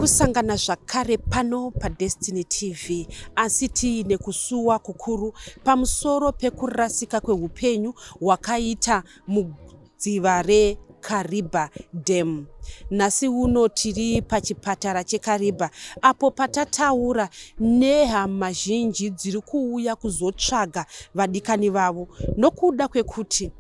Kusangana zvakare pano paDestiny TV asi tiine kusuwa kukuru pamusoro pekurasika kweupenyu hwakaita mudziva reKariba Dam. Nhasi uno tiri pachipatara cheKariba apo patataura nehama zhinji dziri kuuya kuzotsvaga vadikani vavo nokuda kwekuti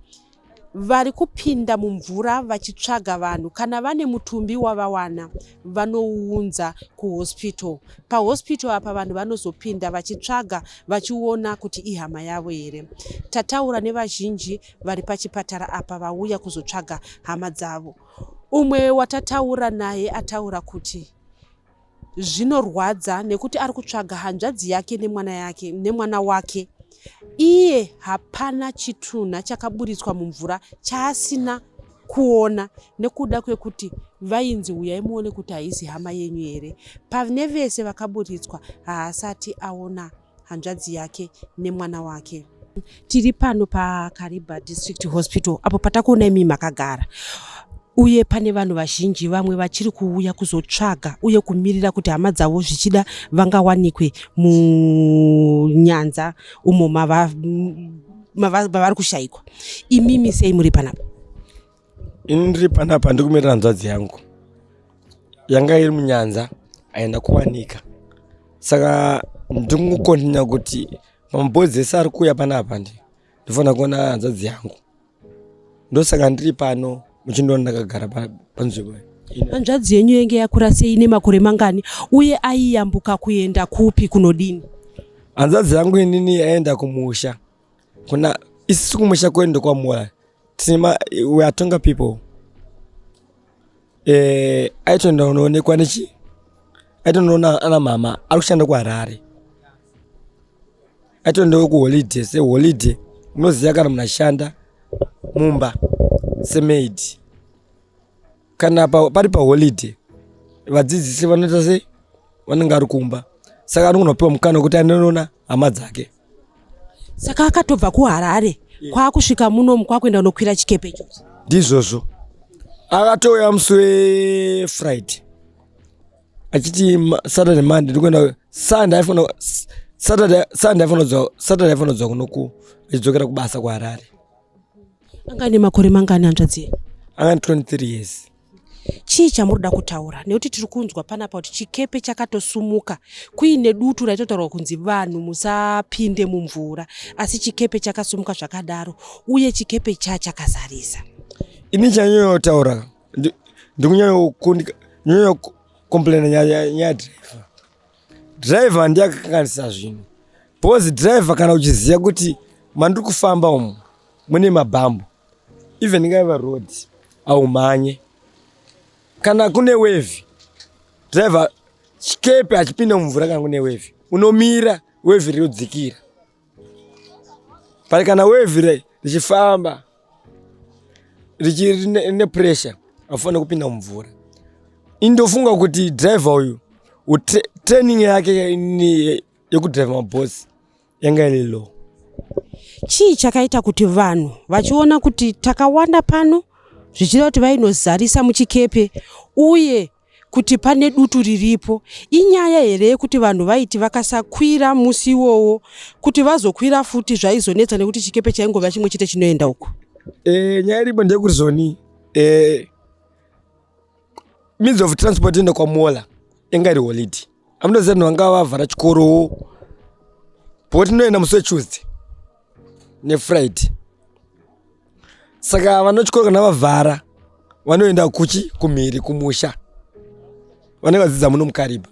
vari kupinda mumvura vachitsvaga vanhu. Kana vane mutumbi wavawana vanouunza kuhospital. Pahospital apa vanhu vanozopinda vachitsvaga vachiona kuti ihama yavo here. Tataura nevazhinji vari pachipatara apa vauya kuzotsvaga hama dzavo. Umwe watataura naye ataura kuti zvinorwadza nekuti ari kutsvaga hanzvadzi yake nemwana yake nemwana wake. Iye hapana chitunha chakaburitswa mumvura chaasina kuona nekuda kwekuti vainzi uyai muone kuti haisi hama yenyu here. Pane vese vakaburitswa haasati aona hanzvadzi yake nemwana wake. Tiri pano paKariba District Hospital apo patakuona imi makagara uye pane vanhu vazhinji vamwe vachiri kuuya kuzotsvaga uye kumirira kuti hama dzavo zvichida vangawanikwe munyanza umo mavari kushayikwa. Imimi sei muri panapa? Ini ndiri panapa ndiri kumirira hanzvadzi yangu yanga iri munyanza haina kuwanika, saka ndiri kungokontinya kuti pamabhodzi ese ari kuuya panapa ndi ndinofanira kuona hanzvadzi yangu. Ndosaka ndiri pano muchindiona ndakagara panzvimbo. Hanzvadzi yenyu yenge yakura sei, nemakore mangani, uye aiyambuka kuenda kupi kunodini? Hanzvadzi yangu inini yaenda kumusha kuna isusu kumusha kwedu ndokwaMola. Tine we are Tonga people. Aitoenda kunoonekwa nechi aitonoona ana mama ari kushanda kuHarare. Aitoendawo kuholiday seholiday unoziva kana munhu achishanda mumba semaid kana pari paholiday vadzidzisi vanoita sei vanenge ari kumba, saka anogona kupiwa mukana wekuti anonoona hama dzake. Saka akatobva kuHarare kwakusvika munomu kwakuenda kunokwira chikepe ichocho. Ndizvozvo, akatouya musi weFriday achiti Saturday, Monday ndikuenda, Sunday aifanira, Saturday, Sunday aifanira kudzoka, Saturday aifanira kudzoka kunoku achidzokera kubasa kuHarare. Anga ane makore mangani hanzvadzi yenyu? Anga 23 years. Chii chamuri kuda kutaura? Nekuti tiri kunzwa panapa kuti chikepe chakatosumuka kuine dutu raitotaurwa kunzi vanhu musapinde mumvura, asi chikepe chakasumuka zvakadaro uye chikepe chachakazarisa. Ini chanyanyotaura ndikunyanya kucomplaina nyaya yadriver. Driver ndiye akakanganisa zvinhu because driver kana uchiziva kuti mandiri kufamba umu mune mabhambu, even ingaiva road aumhanye, kana kune wave, driver chikepe achipinda mumvura, kana kune wave unomira, wave rinodzikira pari. Kana wave richifamba rine pressure haufaniri kupinda mumvura. Indofunga kuti driver uyu training yake yekudrive maboats yanga iri low. Chii chakaita kuti vanhu vachiona kuti takawanda pano zvichida kuti vainozarisa muchikepe uye kuti pane dutu riripo? Inyaya here yekuti vanhu vaiti vakasakwira musi iwowo kuti vazokwira futi zvaizonetsa nekuti chikepe chaingova chimwe chete chinoenda uku? Nyaya iripo ndeyekuti zvoni means of transport enda kwaMola inga iri holiday. Amunoziva vanhu vanga vavhara chikorowo bhoti inoenda musi weTuesday neFriday, saka vanochikoro kana vavhara vanoenda kuchi kumhiri kumusha vanenge vadzidza muno muKariba.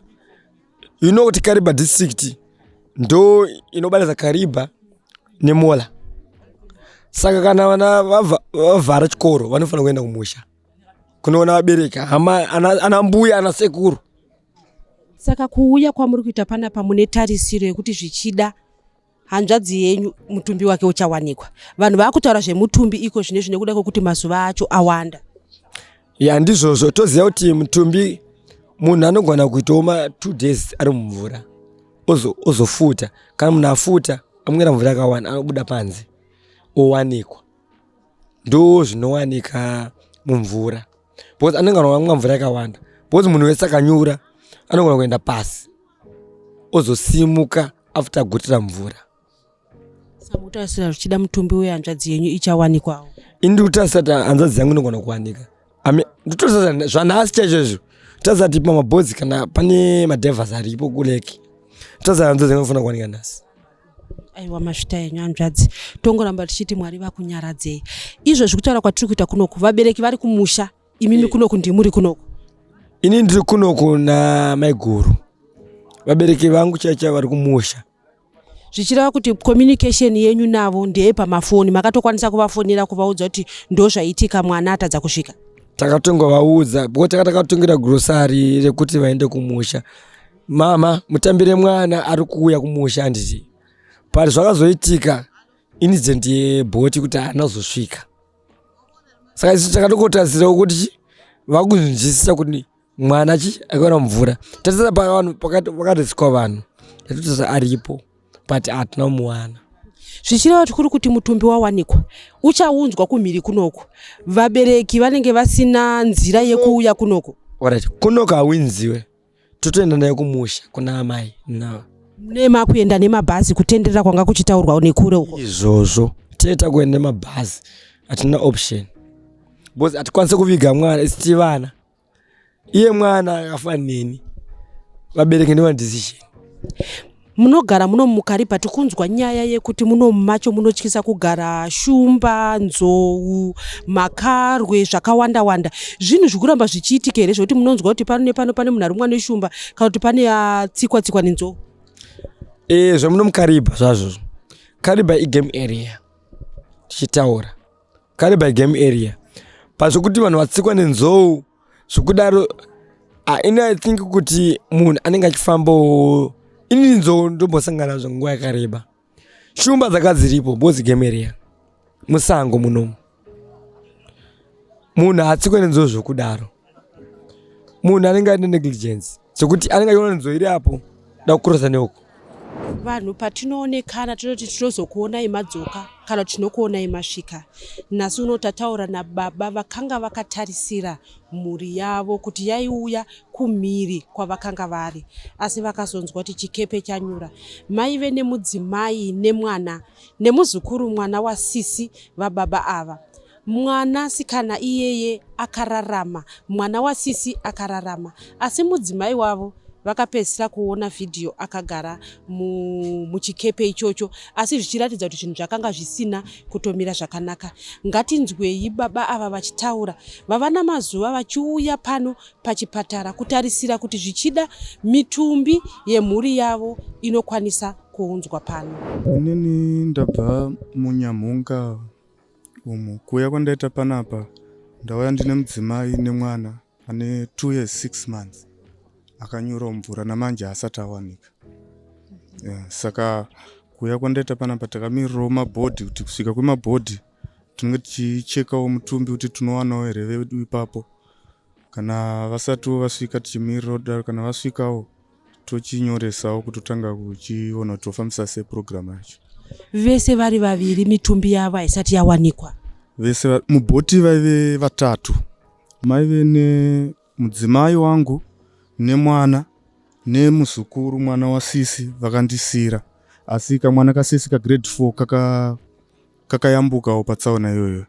You know kuti Kariba District ndo inobatidza Kariba neMola, saka kana vana vavhara chikoro vanofanira kuenda kumusha kunoona vabereki, hama, ana mbuya, ana sekuru. Saka kuuya kwamuri kuita panapa mune tarisiro yekuti zvichida hanzvadzi yenyu mutumbi wake uchawanikwa? Vanhu vaakutaura zvemutumbi iko zvino nekuda kwekuti mazuva acho awanda. Ya, ndizvozvo. Toziva kuti mutumbi munhu anogona kuitawo ma 2 days ari mumvura ozofuta. Kana munhu afuta, amwira mvura yakawanda, anobuda panze owanikwa. Ndo zvinowanika mumvura because anenge anomwa mvura yakawanda because munhu wese akanyura. Anogona kuenda pasi ozosimuka after agutira mvura. Samutarisira zvichida mutumbi wehanzvadzi yenyu ichawanikwawo? Ini ndiri kutarisa kuti hanzvadzi yangu inogona kuwanika. Nditotarisa zvanhasi chaizvo izvo, tarisa kuti pamabhodzi kana pane madrivers aripo kuleki, tarisa hanzvadzi yangu inofanira kuwanika nhasi. Aiwa, masvita enyu hanzvadzi, tongoramba tichiti Mwari vakunyaradzei. Izvozvi kutaura kwatiri kuita kunoku, vabereki vari kumusha, imimi kunoku ndimuri kunoku? Ini ndiri kunoku namaiguru, vabereki vangu chaicho vari kumusha. Zvichireva kuti communication yenyu navo ndeyepamafoni? Makatokwanisa kuvafonera kuvaudza kuti ndo zvaitika, mwana atadza kusvika? Takatongovaudza because taka takatongera grocery rekuti vaende kumusha. Mama, mutambire mwana ari kuuya kumusha, handiti? But zvakazoitika incident yebhoti kuti haana kuzosvika, saka isu takatongotarisirawo kuti chi vakunzwisisa kuti mwana chi akaona mvura. Tatarisa pavanhu pakaresikwa vanhu, tatotarisa aripo, but hatina kumuwana. Zvichireva kuti kuri kuti mutumbi wawanikwa uchaunzwa kumhiri kunoku, vabereki vanenge vasina nzira yekuuya kunoku? Alright, kunoku hawinziwe, totoenda naye kumusha kuna amai na Nemakuenda nemabhazi kutenderera kwanga kuchitaurwa nekure uko? Izvozvo, toita kuenda nemabhazi, hatina option because hatikwanisi kuviga mwana isi tiri vana. Iye mwana akafa neni, vabereki ndivana decision. Munogara muno muKariba, tikunzwa nyaya yekuti muno macho munotyisa kugara, shumba, nzou, makarwe, zvakawanda wanda. Zvinhu zvikuramba zvichiitika here zvekuti munonzwa kuti pano nepano pane munhu arumwa neshumba kana kuti pane atsikwa tsikwa nenzou? E, zvemuno muKariba zvazvo, Kariba igame area. Tichitaura Kariba igame area, pazvokuti vanhu vatsikwa nenzou zvokudaro, ini I think kuti munhu anenge achifambawo. Inini nzou ndombosangana nazvo nguva yakareba, shumba dzaka dziripo because game area, musango munomu. Munhu haatsikwe nenzou zvokudaro, munhu anenge aine negligence zvekuti anenge achiona nzou iri apo, da kukurosa neuko. Vanhu patinoonekana tinoti tinozokuonai madzoka kana kuti tinokuonai masvika. Nhasi uno tataura nababa vakanga vakatarisira mhuri yavo kuti yaiuya kumhiri kwavakanga vari, asi vakazonzwa kuti chikepe chanyura. Maive nemudzimai nemwana nemuzukuru, mwana wasisi vababa ava. Mwana sikana iyeye akararama, mwana wasisi akararama, asi mudzimai wavo vakapedzisira kuona vhidhiyo akagara muchikepe ichocho, asi zvichiratidza kuti zvinhu zvakanga zvisina kutomira zvakanaka. Ngatinzwei baba ava vachitaura. Vava namazuva vachiuya pano pachipatara kutarisira kuti zvichida mitumbi yemhuri yavo inokwanisa kuunzwa pano. Inini ndabva muNyamhunga umu. Kuuya kwandaita panapa, ndauya ndine mudzimai nemwana ane 2 years 6 months akanyura mvura, namanje haasati awanika, yeah. Saka kuuya kwandaita panapa, takamirirawo mabhodhi kuti kusvika kwemabhodhi tinenge tichichekawo mutumbi kuti tinowanawo here vedu ipapo. Kana vasatiwo vasvika, tichimirirawo kudaro. Kana vasvikawo, tochinyoresawo kutotanga kuchiona kuti tofambisa sei purogiramu yacho. Vese vari vaviri mitumbi yavo haisati yawanikwa? Vese mubhoti vaive vatatu. Maive nemudzimai wangu nemwana nemuzukuru, mwana wasisi vakandisira, asi kamwana kasisi kagrade 4 kakayambukawo patsaona iyoyo.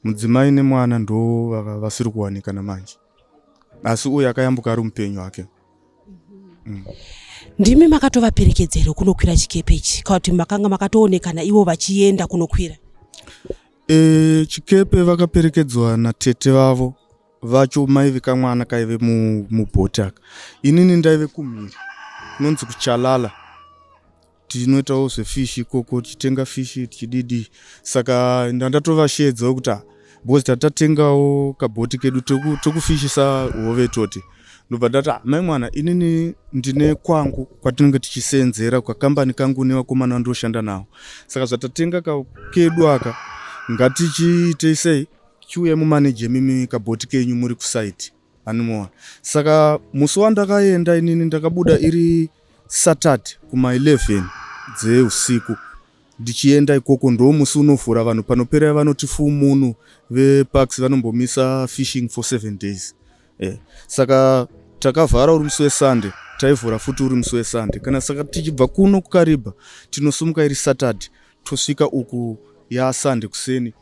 Mudzimai nemwana ndo vasiri kuwanika namanje, asi uyu akayambuka ari mupenyu hake. Ndimi makatovaperekedza here kunokwira chikepe ichi, kana kuti makanga makatoonekana ivo vachienda kunokwira? E, chikepe vakaperekedzwa natete vavo vacho, maive kamwana kaive mubhoti aka. Inini ndaive kumhiri kunonzi kuChalala, tinoitawo zvefishi ikoko, tichitenga fishi tichididi. Saka ndandatovashedzawo kuti because tatatengawo kabhoti kedu tokufishisa hove toti. Ndobva ndati, ah, mai mwana, inini ndine kwangu kwatinenge tichisenzera kakambani kangu nevakomana vandoshanda navo, saka zvatatenga kedu aka, ngatichiitei sei, chiuya mumaneje mimi kabhoti kenyu muri kusaiti animona. Saka musi wandakaenda inini, ndakabuda iri Saturday kuma11 dzeusiku ndichienda ikoko. Ndo musi unovhura vanhu panopera vanoti full moon, veparks vanombomisa fishing for 7 days. Saka takavhara uri musi weSunday. Taivhura futi uri musi weSunday. Kana saka tichibva kuno kuKariba tinosumuka iri Saturday tosvika uku yaSunday kuseni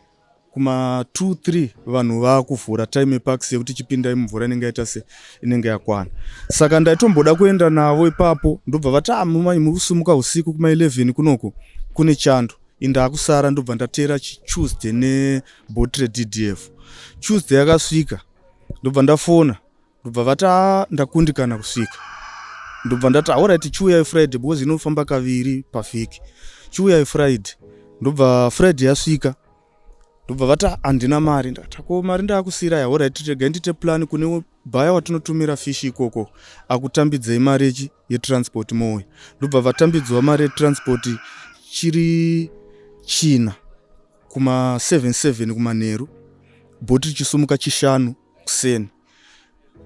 kuma 2 3 vanhu vakuvhura time yeparks yekuti chipindai mumvura inenge yaita se inenge yakwana. Saka ndaitomboda kuenda navo ipapo ndobva vati ah mumai muri kusumuka usiku kuma 11 kunoku kune chando indakusara ndobva ndateera Tuesday nebhoti reDDF. Tuesday yakasvika ndobva ndafona ndobva vati ah ndakundikana kusvika ndobva ndati alright chiuyai Friday because inofamba kaviri pavhiki chiuyai Friday ndobva Friday yasvika ndobva vati handina mari ndakati ko mari ndakusiirai alright regai ndiite plan kune bhaya watinotumira fish ikoko akutambidzei mari yechi yetransport mouya ndobva vatambidzwa mari yetransport chiri china kuma 77 kumanheru bhoti richisumuka chishanu kuseni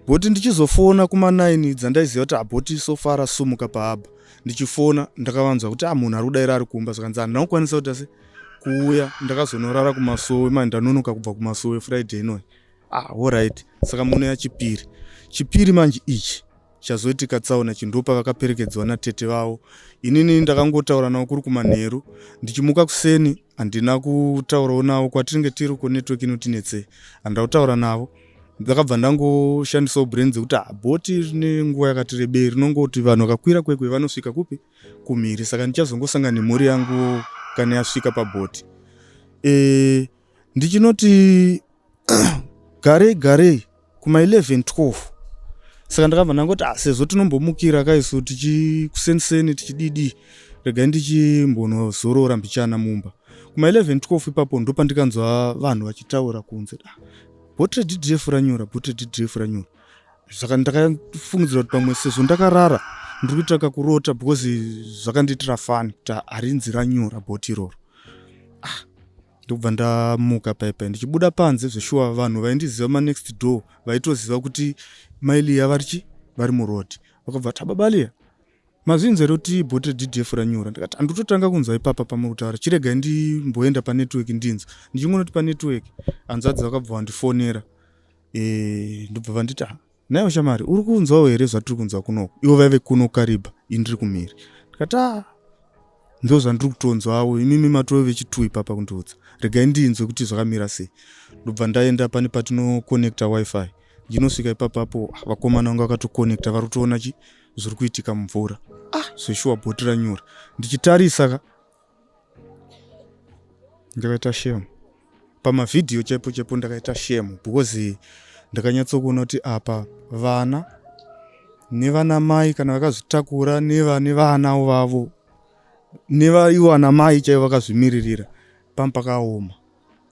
bhoti ndichizofona kuma 9 dzandaiziva kuti abhoti so far rasumuka pahabha ndichifona ndakavanzwa kuti ah munhu ari kudaira ari kumba zvikanzi handina kukwanisa kuti ase kuuya ndakazonorara kumasowe manje ndanonoka kubva kumasowe Friday inoyi ah alright saka muno yachipiri chipiri manje ichi Chazoitika tsaona chindopa vakaperekedzwa natete vavo. Inini ndakangotaura navo kuri kumanheru. Ndichimuka kuseni handina kutaurawo navo kwatinenge tiri uko network inotinetsei. Handina kutaura navo. Ndakabva ndangoshandisawo brain dzekuti ah bhoti rine nguva yakati rebei rinongoti vanhu vakakwira kwekwe vanosvika kupi kumhiri saka ndichazongosangana nemhuri yangu kana yasvika pabhoti. E, ndichinoti garei garei kuma 11 12 saka ndakabva ndangoti ah, sezvo tinombomukira kaisu tichikuseniseni tichididi regai ndichimbonozorora mbichana mumba kuma 11 12 ipapo ndopandikanzwa vanhu vachitaura kunze ah, bhoti reDDF ranyura bhoti reDDF ranyura saka ndakafungidzira kuti pamwe sezvo ndakarara ndiri kuita kakurota because zvakandiitira fani kuti harinzi ranyura bhoti iroro ah, ndokubva ndamuka paipai ndichibuda panze zveshuwa vanhu vaindiziva manext door vaitoziva kuti mailia varichi vari muroad vakabva vati ababaliya mazvinzi here kuti bhoti reDDF ranyura ndikati handitotanga kunzwa ipapa pamuri kutaura chiregai ndimboenda panetwork ndinzwa ndichingonoti panetwork hanzvadzi vakabva vandifonera e, ndobva vanditi ah, naiwo shamari uri kunzwawo here zvatiri kunzwa kunoku ivo vaive kuno Kariba ini ndiri kumhiri ndikati ah ndo zvandiri kutonzwawo imimi matove vechitu ipapa kundiudza regai ndinzwe kuti zvakamira sei ndobva ndaenda pane patinokonekta wifi ndinosvika ipapapo ah, vakomana vanga vakatokonekta vari kutoona chi zviri kuitika mumvura ah zveshuwa bhoti ranyura ndichitarisa ka ndakaita shame pamavhidhiyo chaipo chaipo ndakaita shame because ndakanyatsokuona kuti apa vana nevana mai kana vakazvitakura nevane vana vavo nevaivo ana mai chaivo vakazvimiririra pam pakaoma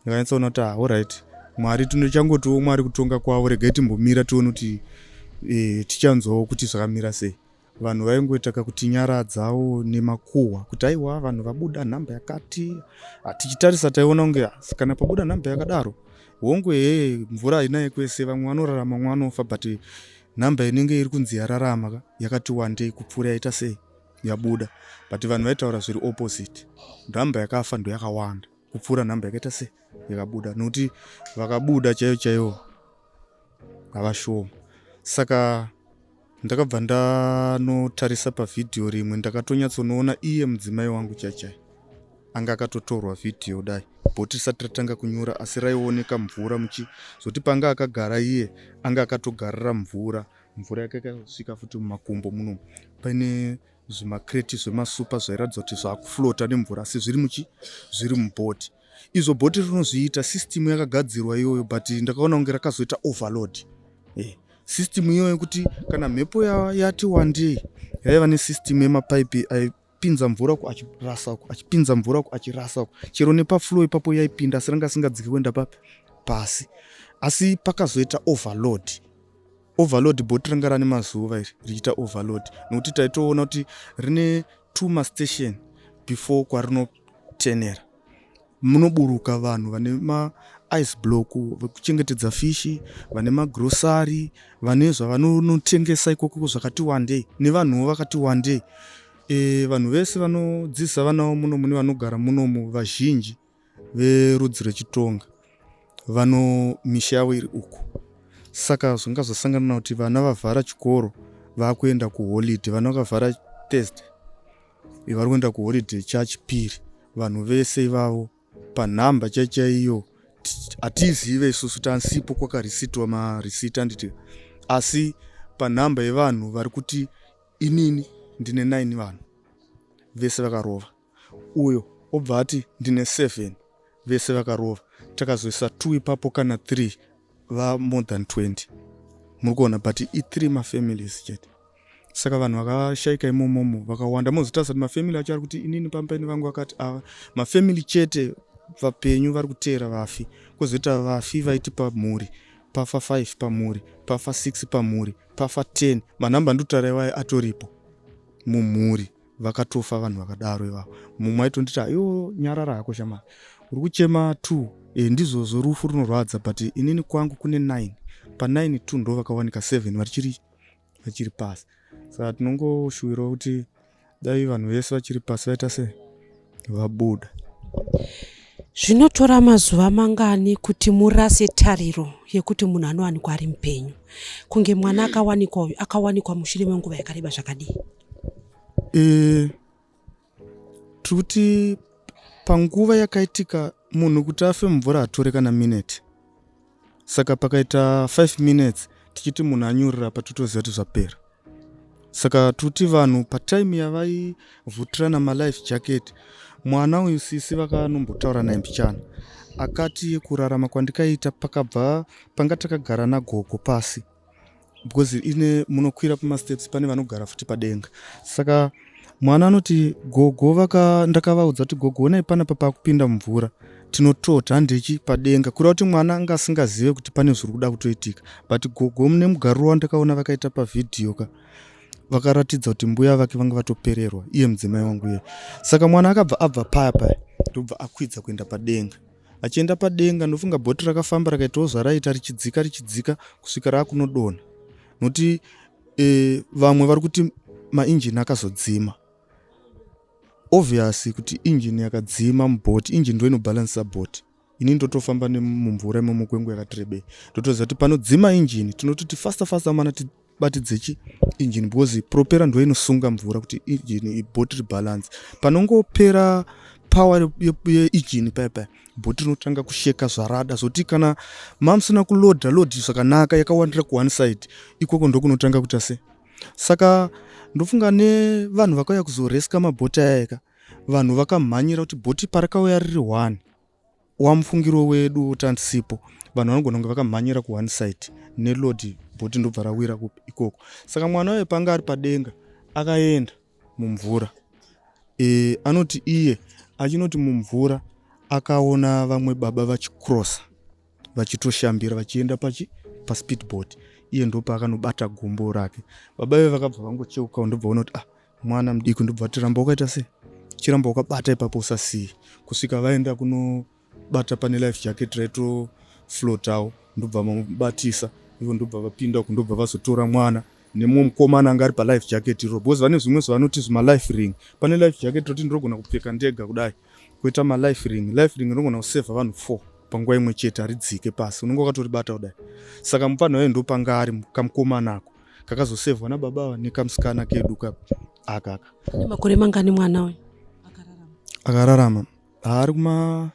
ndakanyatsoona kuti ah, alright mwari tinochangotiwo mwari kutonga kwavo regai timbomira tione kuti e, tichanzwawo kuti zvakamira sei vanhu vaingoita kakutinyaradzawo nemakuhwa kuti aiwa vanhu vabuda nhamba yakati tichitarisa taiona kunge kana pabuda nhamba yakadaro hongu hee mvura hainaye kwese vamwe vanorarama vamwe vanofa but nhamba inenge iri kunzi yararama ka yakati wandei kupfuura yaita sei yabuda but vanhu vaitaura zviri opposite nhamba yakafa ndo yakawanda kupfuura nhamba yakaita sei yakabuda nokuti vakabuda chaiyo chaiyo havashoma saka ndakabva ndanotarisa pavhidhiyo rimwe ndakatonyatsonoona iye mudzimai wangu chaichai anga akatotorwa vhidhiyo dai bhoti risati ratanga kunyura asi raioneka mvura muchi zoti panga akagara iye anga akatogarira mvura mvura yake yakasvika futi mumakumbo muno paine zvimakreti zvemasupa zvairatidza kuti zvakuflota nemvura asi zviri muchi zviri mubhoti izvo bhoti rinozviita system yakagadzirwa iyoyo but ndakaona kunge rakazoita overload eh, system iyoyo yekuti kana mhepo yati wandei yaiva nesystem yemapaipi aipinza mvura ku achirasa ku achipinza mvura ku achirasa ku chero nepaflow ipapo yaipinda asi ranga asingadziki kuenda papi pasi asi pakazoita overload overload bhoti ranga rane mazuva iri richiita overload nokuti taitoona kuti rine two mastation before kwarinotenera munoburuka vanhu vane maice block vekuchengetedza fishi vane magrosari vane zvavanonotengesa ikoko zvakati wandei nevanhuwo vakati wandei e, vanhu vese vanodzidzisa vanawo munomu nevanogara munomu vazhinji verudzi rwechitonga vano misha yavo iri uku saka zvanga zvasangana kuti vana vavhara chikoro Vakuenda kuholiday, vana vakavhara Thursday, vari kuenda kuholiday chachipiri. Vanhu vese ivavo panhamba chaichaiyo hatizive isusu, tansipo kwakarisitwa marisiti anditi, asi panhamba yevanhu vari kuti inini ndine 9 vanhu vese vakarova, uyo obva ati ndine 7 vese vakarova. Takazoisa 2 ipapo kana 3 va more than 20, muri kuona, but i3 mafamilies chete. Saka vanhu vakashayika imomomo vakawanda. Mozotarisa kuti mafamily acho ari kuti inini pambaini vangu vakati ava mafamily chete vapenyu vari kuteera vafi, kwozoita vafi vaiti pamhuri pafa 5, pamhuri pafa 6, pamhuri pafa 10. Manhamba ndikutaura iwayo atoripo mumhuri, vakatofa vanhu vakadaro ivavo. Mumwe aitonditi, "Aiwo, nyarara hako shamari, uri kuchema 2." E, ndizvozvo, rufu runorwadza, but inini kwangu kune 9, pa9 2 ndo vakawanika, 7 vachiri pasi. Saka tinongoshuwirawo kuti dai vanhu vese vachiri pasi vaita sei, vabuda. Zvinotora mazuva mangani kuti murase tariro yekuti munhu anowanikwa ari mupenyu? Kunge mwana akawanikwa uyu, akawanikwa mushure menguva yakareba zvakadii? Tiri kuti panguva yakaitika munhu kuti afe mumvura hatore kana minute. Saka pakaita 5 minutes tichiti munhu anyurira pa, totoziva kuti zvapera. Saka tiri vanhu patime yavaivhutirana malife jacket, mwana uyu sisi vakanombotaura naye mbichana, akati kurarama kwandikaita pakabva panga takagara nagogo pasi, because ine munokwira pamasteps, pane vanogara futi padenga. Saka mwana anoti, "Gogo vaka ndakavaudza kuti, 'Gogo, onai panapa pakupinda mvura, tinotota handechi padenga.'" Kureva kuti mwana anga asingazive kuti pane zviri kuda kutoitika, but gogo nemugariro wandakaona vakaita pavhidhiyo ka, vakaratidza kuti mbuya vake vanga vatopererwa, iye mudzimai wangu iye. Saka mwana akabva abva paya paya, ndobva akwidza kuenda padenga. Achienda padenga, ndofunga bhoti rakafamba rakaitawo zvaraita, richidzika richidzika kusvika raakunodonha, nokuti vamwe vari kuti mainjini akazodzima. Obvious kuti injini yakadzima mubhoti, injini ndo inobhalansisa bhoti. Ini ndotofamba nemumvura imomo kwenguva yakati rebei, ndotoziva kuti panodzima injini tinototi faster faster mana tibatidze chi injini, because propeller ndo inosunga mvura kuti injini bhoti ribalance. Panongopera power yeinjini paya paya, bhoti rinotanga kusheka zvarada, zvokuti kana mamusina kulodha load zvakanaka, yakawandira kuone side ikoko, ndokunotanga kuita se. Saka ndofunga nevanhu vakauya kuzoreska mabhoti aya, vanhu vakamhanyira kuti bhoti parakauya riri one, wamufungiro wedu tandisipo, vanhu vanogona kunge vakamhanyira kuone side neload, bhoti ndobva rawira ikoko. Saka mwana uyo panga ari padenga akaenda mumvura, anoti iye achinoti mumvura akaona vamwe baba vachikrosa, vachitoshambira vachienda pachi paspeedboat. Iye ndopaakanobata gumbo rake. Baba ive vakabva vangocheukawo, ndobva ona kuti, ah, mwana mudiki. Ndobva vati, "Ramba wakaita sei, chiramba wakabata ipapo, usasiye," kusvika vaenda kunobata pane life jacket raitoflotawo. Ndobva vamubatisa ivo, ndobva vapinda uku, ndobva vazotora mwana nemumwe mukomana anga ari palife jacket iro, because vane zvimwe zvavanoti zvimalife ring. Pane life jacket roti ndinogona kupfeka ndega kudai, koita malife ring. Life ring rinogona kusevha vanhu 4 panguva imwe chete, haridzike pasi, unenge wakatoribata kudai. Saka mufanha wayo ndopanga ari kamukomanako kakazosevhwa nababa ava nekamusikana kedu aka aka. Ane makore mangani mwana uyu akararama? Akararama haari kuma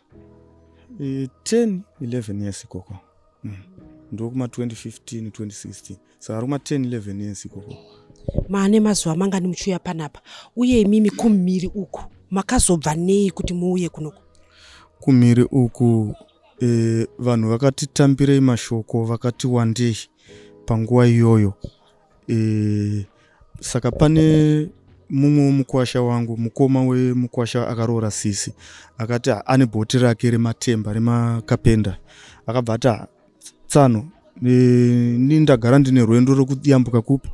10 11 years ikoko. Ndokuma 2015 2016, saka ari kuma 10 11 years ikoko. Maane mazuva mangani muchiuya panapa? Uye imimi kumhiri uku makazobva nei kuti muuye kunoku? Kumhiri uku, vanhu vakatitambirei mashoko vakati wandei panguva iyoyo. Saka pane mumwe womukwasha wangu, mukoma wemukwasha akaroora sisi, akati ane bhoti rake rematemba remakapenda. Akabva ati, "Ah, tsano, ni ndagara ndine rwendo rwekuyambuka kupi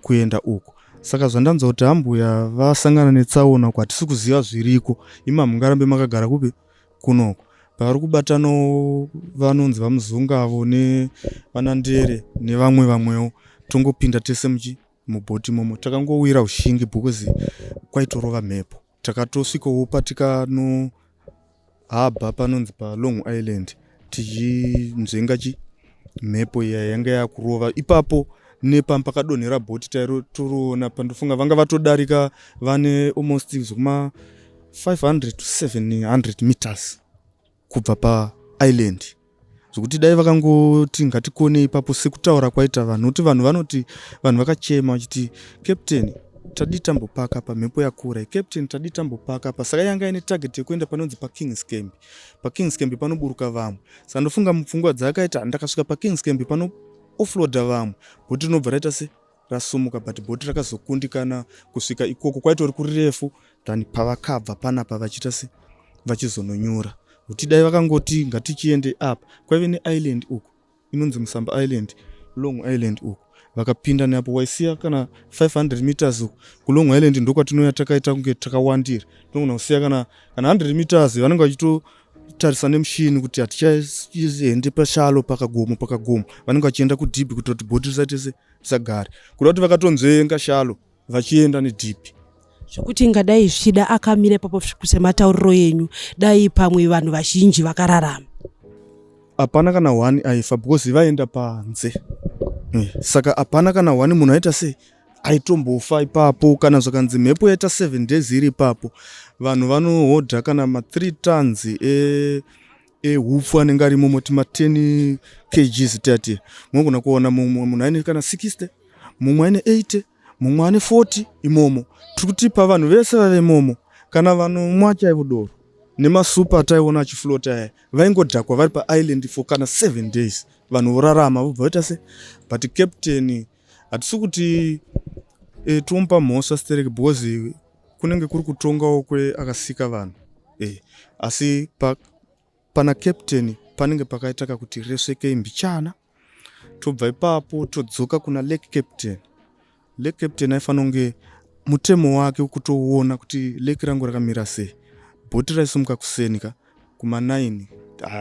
kuenda uku. Saka zvandanzwa kuti hambuya vasangana netsaona uku, hatisi kuziva zviriko. Imi hamungarambe makagara kupi kunoko." Pavari kubatanawo vanonzi vamuzungavo nevanandere nevamwe vamwewo, tongopinda tese muchi mubhoti imomo. Takangowira ushingi because kwaitorova mhepo. Takatosvikawo patikanohabha panonzi paLong Island, tichinzvenga chi mhepo iya yanga yakurova ipapo. Nepapakadonhera bhoti taitoroona pandofunga vanga vatodarika, vane almost zvekuma 500 to 700 meters kubva paisland, zvokuti dai vakangoti ngatikone ipapo sekutaura kwaita vanhu, nokuti vanhu vanoti vanhu vakachema vachiti, "Captain, tadii tambopaka pa mhepo yakura? Captain, tadii tambopaka pa?" Saka yanga ine target yekuenda panonzi paKings Camp. PaKings Camp panoburuka vamwe, saka ndofunga mupfungwa dzaakaita, ndakasvika paKings Camp pano offloada vamwe, bhoti rinobva raita se rasumuka. But bhoti rakazokundikana kusvika ikoko, kwaitori kurefu than pavakabva panapa vachiita se vachizononyura. Kuti dai vakangoti ngatichiende apa, kwaive neisland uku inonzi Musamba Island, Long Island uku, vakapinda neapo waisiya kana 500 meters uku kuLong Island, ndokwatinouya takaita kunge takawandira. Tinogona kusiya kana 100 meters, vanenge vachitotarisa nemushini kuti hatichaende pashallow, pakagomo pakagomo, vanenge vachienda kudeep kuitira kuti bhoti risaite se risagare, kuda kuti vakatonzvenga shallow vachienda nedeep. Zvekuti ingadai zvichida akamira ipapo sematauriro enyu, dai pamwe vanhu vazhinji vakararama. Hapana kana one aifa because vaenda panze. Saka hapana kana one munhu aita sei aitombofa ipapo. Kana zvakanzi mhepo yaita 7 days iri ipapo, vanhu vanohodha kana ma3 tons ehupfu anenge ari imomo, ti ma10 kgs tati munogona kuona mumwe munhu aine kana 60, mumwe aine 80, mumwe ane 40 imomo. Tiri kuti pavanhu vese vave imomo, kana vanomwa chaivo doro nemasupa ataiona achiflota aya, vaingodhakwa vari paisland for kana 7 days, vanhu vorarama, vobva vaita se. But captain, hatisi kuti tomupa mhosva stereki because kunenge kuri kutongawo kweakasika vanhu. Asi pana captain panenge pakaita kakuti resvekei mbichana. Tobva ipapo todzoka kuna lake captain. Lake captain aifanira kunge mutemo wake wekutoona kuti lake rangu rakamira sei. Bhoti raisimuka kuseni ka kuma9.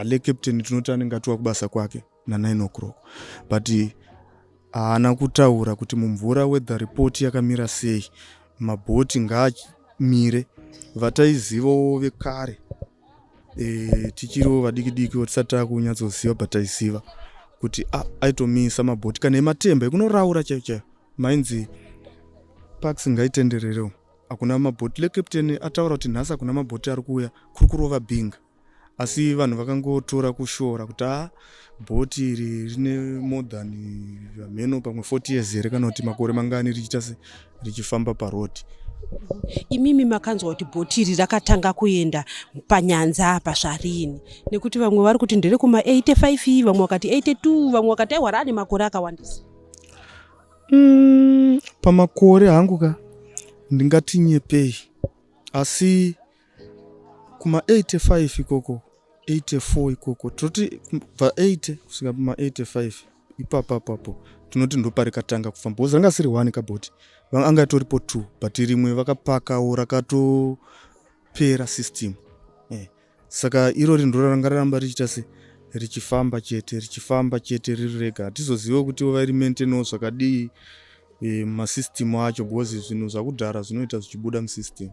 Lake captain tinoti anenge atova kubasa kwake na9 o'clock, but haana kutaura kuti mumvura weather report yakamira sei, mabhoti ngaamire. Vataizivawo vekare, tichiriwo vadiki diki, tisati takunyatsoziva, but taiziva kuti aitomisa mabhoti kana ematemba ekunoraura chaiyo chaiyo, mainzi parks ngaitendererewo, hakuna mabhoti. Lake captain ataura kuti nhasi hakuna mabhoti ari kuuya, kuri kurova binga. Asi vanhu vakangotora kushora kuti a bhoti iri rine more than mheno pamwe 40 years here, kana kuti makore mangani richiita se richifamba parodhi. Imimi makanzwa kuti bhoti iri rakatanga kuenda panyanza apa zvarini? Nekuti vamwe vari kuti ndere kuma85, vamwe vakati 82, vamwe vakati aiwa, raane makore akawandisa. Pamakore hangu ka ndingati nyepei, asi kuma85 ikoko, 84 ikoko, tinoti kubva 80 kusvika kuma85 ipapapapo tinoti ndoparikatanga kufamba, because ranga siri one kabhoti, anga itoripo 2, but rimwe vakapakawo rakatopera system. Saka irori ndoro ranga raramba richiita se richifamba chete, richifamba chete riri rega. Hatizozive kuti vairi maintainawo zvakadii masystem acho, because zvinhu zvakudhara zvinoita zvichibuda musystem.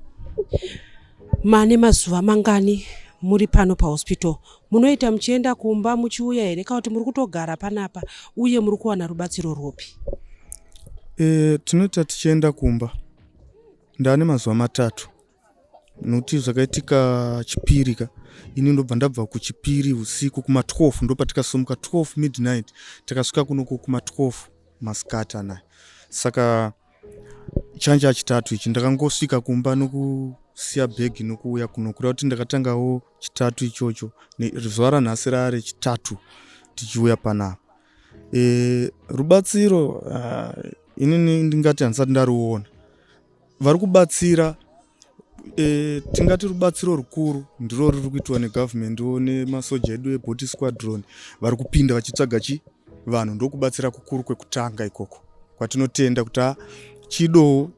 Mane mazuva mangani muri pano pahospital? Munoita muchienda kumba muchiuya here, kana kuti muri kutogara panapa, uye muri kuwana rubatsiro rwopi? Tinoita tichienda kumba. Ndaane mazuva 3, nokuti zvakaitika Chipiri ka, ini ndobva ndabva kuChipiri usiku kuma12, ndopatikasumuka 12 midnight, takasvika kunoko kuma12 masikati anaya. Saka chanja Chitatu ichi ndakangosvika kumba nokusiya bhegi nokuuya kuno, kureva kuti ndakatangawo Chitatu ichocho. Zuva ranhasi rare Chitatu tichiuya panapa. Rubatsiro inini ndingati handisati ndaruona. Vari kubatsira, tingati rubatsiro rukuru ndiro ruri kuitwa negavhumendiwo nemasoja edu eboat squadron, vari kupinda vachitsvaga chi vanhu. Ndokubatsira kukuru kwekutanga ikoko kwatinotenda kuti chidowo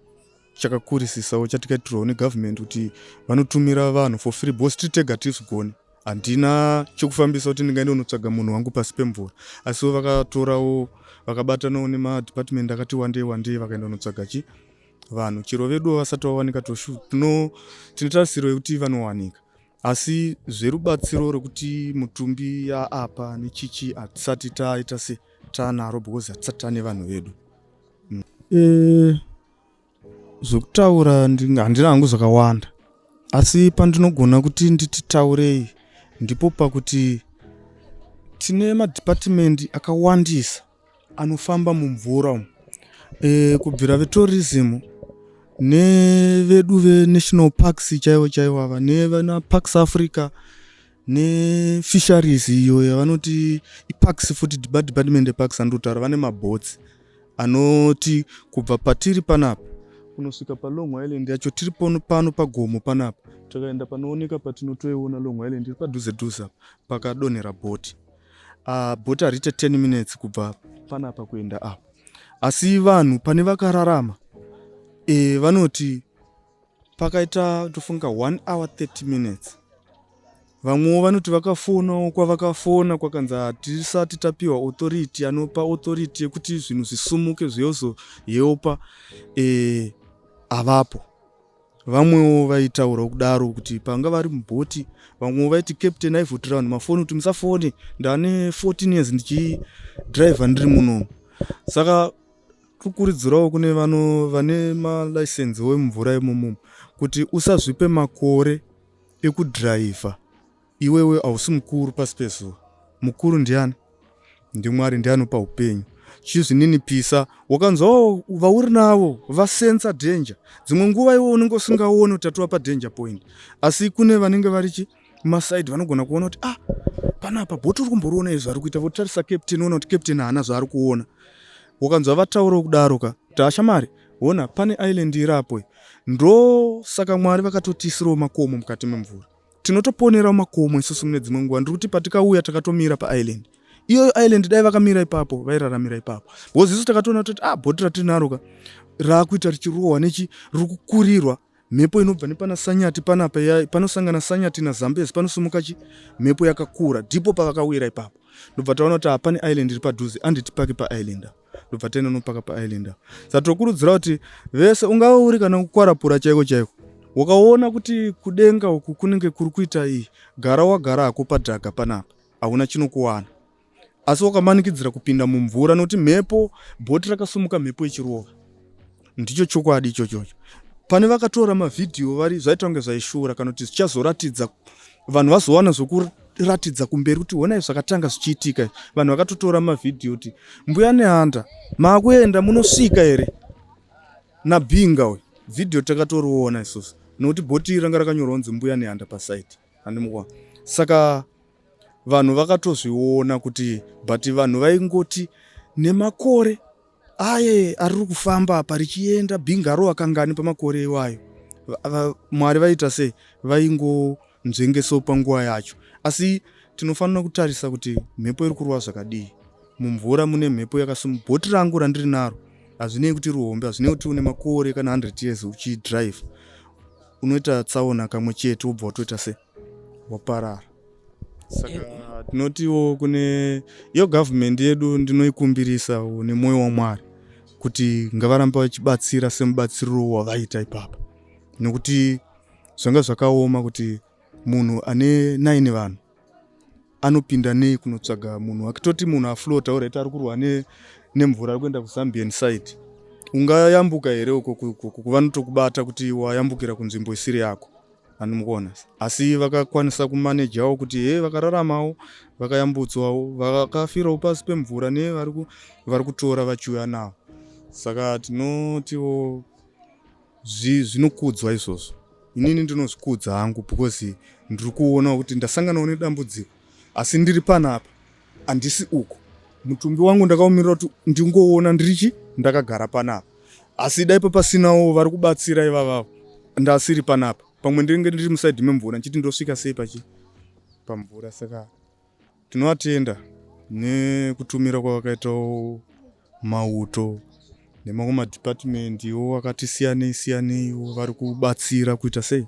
chakakurisisawo chatikaitirwawo negavhumendi, kuti vanotumira vanhu for free, because tiri tega tizvigone, handina chekufambisa kuti ndingaende kunotsvaga munhu wangu pasi pemvura. Asiwo vakatorawo, vakabatanawo nemadepartment akati wandei wandei, vakaenda kunotsvaga chi vanhu. Chero veduwo vasati vawanika, tine tarisiro yekuti vanowanika, asi zverubatsiro rekuti mutumbi yaapa nechichi hatisati taita se taanaro, because hatisati taane vanhu vedu. E, zvokutaura handina hangu zvakawanda asi pandinogona kuti nditi taurei ndipo pakuti tine madhipatimendi akawandisa anofamba mumvura umu e, kubvira vetourism nevedu venational parks chaivo chaivo ava nevana parks africa nefisheries iyo yavanoti iparks futi department yeparks andotaura vane maboats anoti kubva patiri panapa kunosvika palong island yacho tiri pano pano pagomo panapa takaenda panooneka patinotoiona long island iri padhuze dhuze apa pakadonhera bhoti uh, bhoti hariite 10 minutes kubva panapa kuenda apa asi vanhu pane vakararama e, vanoti pakaita tofunga 1 hour 30 minutes vamwewo vanoti vakafonawo kwavakafona kwakanzi hatisati tapiwa authority anopa authority yekuti zvinhu zvisumuke zviyozoyeopa e, avapo vamwewo vaitaura kudaro kuti panga vari mubhoti vamwewo vaiti captain aivhotera vanhu mafoni kuti musafone ndane 14 years ndichidhiraivha ndiri munomu saka kukurudzirawo kune vano vane malaisenzi wemumvura imomo kuti usazvipe makore ekudhiraivha iwewe hausi mukuru pasi pezuva mukuru ndiani ndimwari ndiye anopa upenyu chizvininipisa wakanzwawo vauri navo vasensa danger dzimwe nguva iwe unenge usingaoni kuti tatova padanger point asi kune vanenge vari chi masaidi vanogona kuona kuti ah panapa bhoti uri kumboriona izvi zvari kuita votarisa captain ona kuti captain haana zvaari kuona wakanzwa vataurawo kudaro ka kuti ashamari hona pane island irapo ndo saka mwari vakatotiisirawo makomo mukati memvura tinotoponera makomo isusu mune dzimwe nguva ndiri kuti patikauya takatomira paisland iyoyo island dai vakamira ipapo vairaramira ipapo because isu takatoona kuti ah bhoti ratinaro ka raakuita richirohwa nechi riri kukurirwa mhepo inobva nepana sanyati panapa panosangana sanyati nazambezi panosumuka chi mhepo yakakura ndipo pavakawira ipapo ndobva taona kuti hapane island iri padhuze anditi pake paisland ndobva taenda nopaka paisland apa saka tokurudzira kuti vese ungave uri kana kukwarapura chaiko chaiko wakaona kuti kudenga uku kunenge kuri kuita iyi gara wagara hako padhaga panapa hauna chinokuwana asi wakamanikidzira kupinda mumvura nokuti mhepo bhoti rakasumuka mhepo ichirova ndicho chokwadi ichochocho pane vakatora mavhidhiyo vari zvaita kunge zvaishura kana kuti zvichazoratidza vanhu vazowana zvokuratidza kumberi kuti honai zvakatanga zvichiitika vanhu vakatotora mavhidhiyo kuti mbuya nehanda maakuenda munosvika here nabhinga uyu vhidhiyo takatoriona isusu nokuti bhoti ranga rakanyorwa kunzi mbuya nehanda pasaiti handimukwa saka vanhu vakatozviona kuti but vanhu vaingoti nemakore aye ariri kufamba apa richienda bhingaro akangani pamakore iwayo mwari vaita sei vaingonzvengesawo panguva yacho asi tinofanira kutarisa kuti mhepo iri kurova zvakadii mumvura mune mhepo yakasimu bhoti rangu randiri naro hazvinei kuti rihombe hazvinei kuti une makore kana 100 years uchidrive unoita tsaona kamwe chete wobva watoita se waparara saka eh. tinotiwo kune iyo gavhumendi yedu ndinoikumbirisa nemwoyo wamwari kuti ngavarambe vachibatsira semubatsiriro wavaita ipapa nekuti zvanga zvakaoma kuti munhu ane 9 vanhu anopinda nei kunotsvaga munhu wake toti munhu aflota orit ari kurwa nemvura ari kuenda kuzambian side ungayambuka here uko kuvanotokubata kuti wayambukira kunzvimbo isiri yako Andimukuona asi vakakwanisa kumanejawo kuti he vakararamawo vakayambutswawo vakafirawo pasi pemvura nevari vari kutora vachiuya nawo saka tinotiwo zvinokudzwa izvozvo inini ndinozvikudza hangu because ndiri kuonawo kuti ndasanganawo nedambudziko asi ndiri panapa handisi uko mutumbi wangu ndakaumirira kuti ndingoona ndirichi ndakagara panapa asi dai papasinawo vari kubatsira ivavavo ndasiri panapa pamwe ndinenge ndiri musaidhi memvura ndichiti ndosvika sei pachi pamvura saka tinovatenda nekutumira kwavakaitawo mauto nemamwe madhipatimendiwo akati siyanei siyaneiwo vari kubatsira kuita sei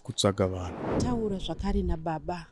kutsvaga vanhu. Taura zvakare nababa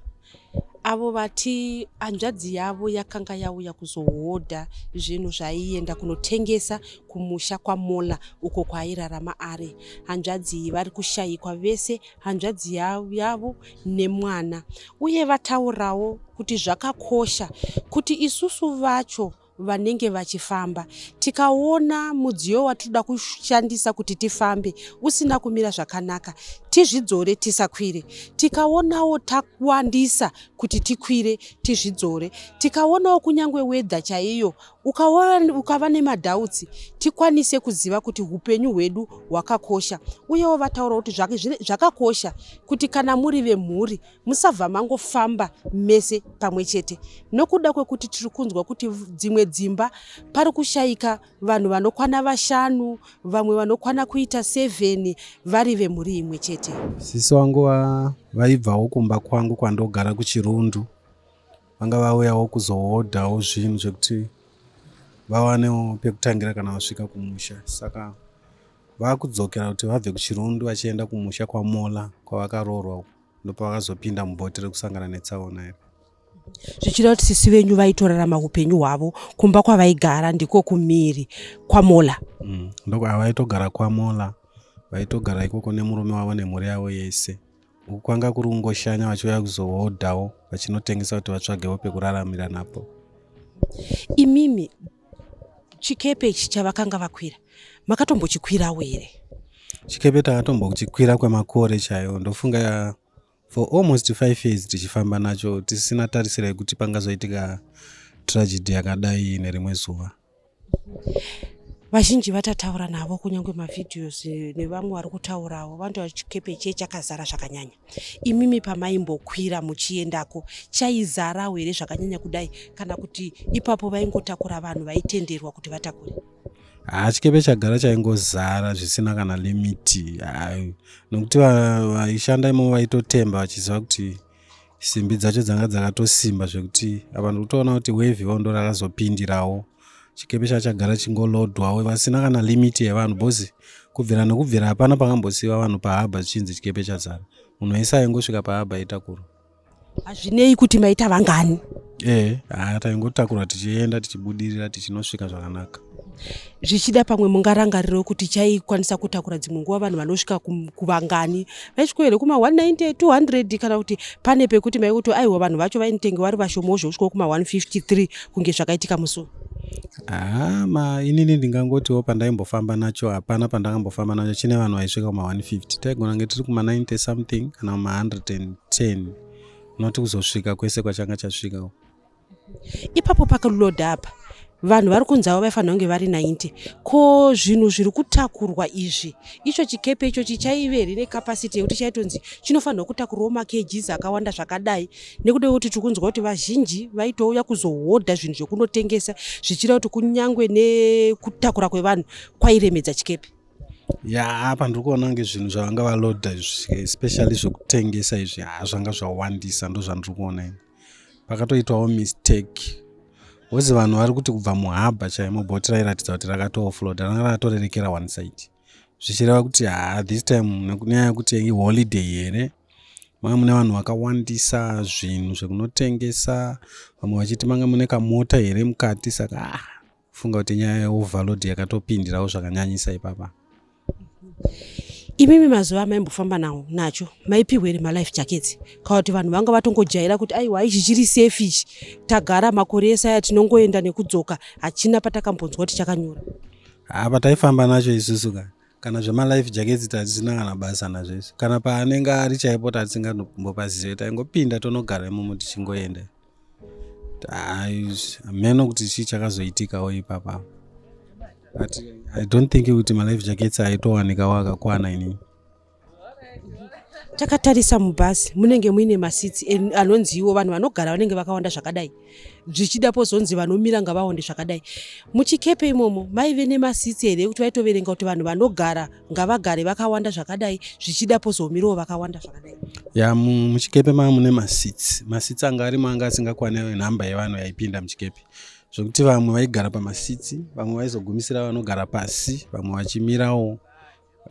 avo vati hanzvadzi yavo yakanga yauya kuzohodha zvinhu zvaienda kunotengesa kumusha kwaMola uko kwaairarama ari. Hanzvadzi iyi vari kushayikwa vese hanzvadzi yavo nemwana uye vataurawo kuti zvakakosha kuti isusu vacho. vanenge vachifamba. Tikaona mudziyo watinoda kushandisa kuti tifambe usina kumira zvakanaka, tizvidzore tisakwire. Tikaonawo takwandisa kuti tikwire, tizvidzore. Tikaonawo kunyange wedha chaiyo ukava nemadhautsi, tikwanise kuziva kuti upenyu hwedu hwakakosha. Uyewo vataura kuti zvakakosha kuti kana muri vemhuri musabva mangofamba mese pamwe chete nokuda kwekuti tiri kunzwa kuti dzimwe dzimba pari kushaika vanhu vanokwana vashanu, vamwe vanokwana kuita 7 vari vemhuri imwe chete. Sisi wangu vaibvawo kumba kwangu kwandogara kuChirundu, vanga vauyawo kuzohodhawo zvinhu zvekuti vawanewo pekutangira kana vasvika kumusha. Saka vakudzokera kuti vabve kuChirundu vachienda kumusha kwaMola kwavakaroorwa uko, ndopavakazopinda mubhoti rekusangana netsaona iri. Zvichireva kuti sisi venyu vaitorarama upenyu hwavo kumba kwavaigara ndiko kumhiri kwaMola? Ndoko vaitogara kwaMola, vaitogara ikoko nemurume wavo nemhuri yavo yese. Uku kwanga kuri kungoshanya vachiuya kuzohodhawo vachinotengesa kuti vatsvagewo pekuraramira napo. Imimi chikepe ichi chavakanga vakwira makatombochikwirawo here? Chikepe takatombochikwira kwemakore chaiwo, ndofunga for almost 5 years tichifamba nacho tisina tarisiro yekuti pangazoitika tragedy yakadai nerimwe zuva. Vazhinji vatataura navo kunyange mavideos nevamwe vari kutaurawo vanotaura chikepe ichi chakazara zvakanyanya. Imimi pamaimbokwira muchiendako chaizarawo here zvakanyanya kudai, kana kuti ipapo vaingotakura vanhu vaitenderwa kuti vatakure? Haa, chikepe chagara chaingozara zvisina kana limiti, nokuti vaishanda imomo vaitotemba vachiziva kuti simbi dzacho dzanga dzakatosimba zvekuti apa ndikutoona kuti wave ndo rakazopindirawo. Chikepe chachagara chingolodwawo vasina kana limiti yevanhu, because kubvira nekubvira hapana pakambosiyiwa vanhu pahabha zvichinzi chikepe chazara. Munhu wese aingosvika pahabha aitakurwa. Hazvinei kuti maita vangani? Haa, taingotakurwa tichienda tichibudirira tichinosvika zvakanaka. Zvichida pamwe mungarangariro kuti chaikwanisa kutakura dzimwe nguva vanhu vanosvika kuvangani? Vaisvika here kuma190, 200, kana kuti pane pekuti maikuti aiwa, vanhu vacho vainitenge vari vashomawo zvosvikawo kuma153 kunge zvakaitika musi? Haa, ma inini ndingangotiwo pandaimbofamba nacho hapana pandakambofamba nacho chine vanhu vaisvika kuma150. Taigona kunge tiri kuma90 something kana kuma110, noti kuzosvika kwese kwachanga chasvika. Ipapo pakalodha apa vanhu vari kunzi avo vaifanira kunge vari 90. Ko zvinhu zviri kutakurwa izvi, icho chikepe ichochi chaive here necapacity yekuti chaitonzi chinofanirwa kutakurwawo makgs akawanda zvakadai, nekuda kwekuti tiri kunzwa kuti vazhinji vaitouya kuzohodha zvinhu zvekunotengesa, zvichireva kuti kunyange nekutakura kwevanhu kwairemedza chikepe? Ya, apa ndiri kuona kunge zvinhu zvavanga valodha izvi, especially zvekutengesa izvi, ha, zvanga zvawandisa. Ndo zvandiri kuona ini, pakatoitwawo mistake because vanhu vari kuti kubva muhabha chaimo bhoti rairatidza kuti rakatooffloada, ranga rakatorerekera one side, zvichireva kuti haa, this time nenyaya yekuti iholiday here, manga mune vanhu vakawandisa, zvinhu zvekunotengesa, vamwe vachiti manga mune kamota here mukati. Saka ah, funga kuti nyaya yeoverload yakatopindirawo zvakanyanyisa ipapa. Imimi mazuva amaimbofamba nawo nacho maipiwa here malife jackets, kana kuti vanhu vanga vatongojaira kuti aiwa, ichi chiri safe ichi, tagara makore ese aya tinongoenda nekudzoka, hachina patakambonzwa kuti chakanyura? Apa taifamba nacho isusu ka, kana zvemalife jackets tatisina kana basa nazvo isu. Kana paanenge ari chaipo tatisingambombopazive, taingopinda tonogara imomo tichingoenda. Hameno kuti chii chakazoitikawo ipapa, but I don't think kuti malife jackets aitowanikawo akakwana inini. Takatarisa mubhazi munenge muine maseats anonziwo vanhu vanogara vanenge vakawanda zvakadai, zvichida pozonzi vanomira ngavawande zvakadai. Muchikepe imomo maive nemaseats here ekuti vaitoverenga kuti vanhu vanogara ngavagare vakawanda zvakadai, zvichida pozomirawo vakawanda zvakadai? Ya, muchikepe manga mune maseats. Maseats anga arimo anga asingakwani nhamba yevanhu yaipinda muchikepe, zvokuti vamwe vaigara pamaseats, vamwe vaizogumisira vanogara pasi, vamwe vachimirawo,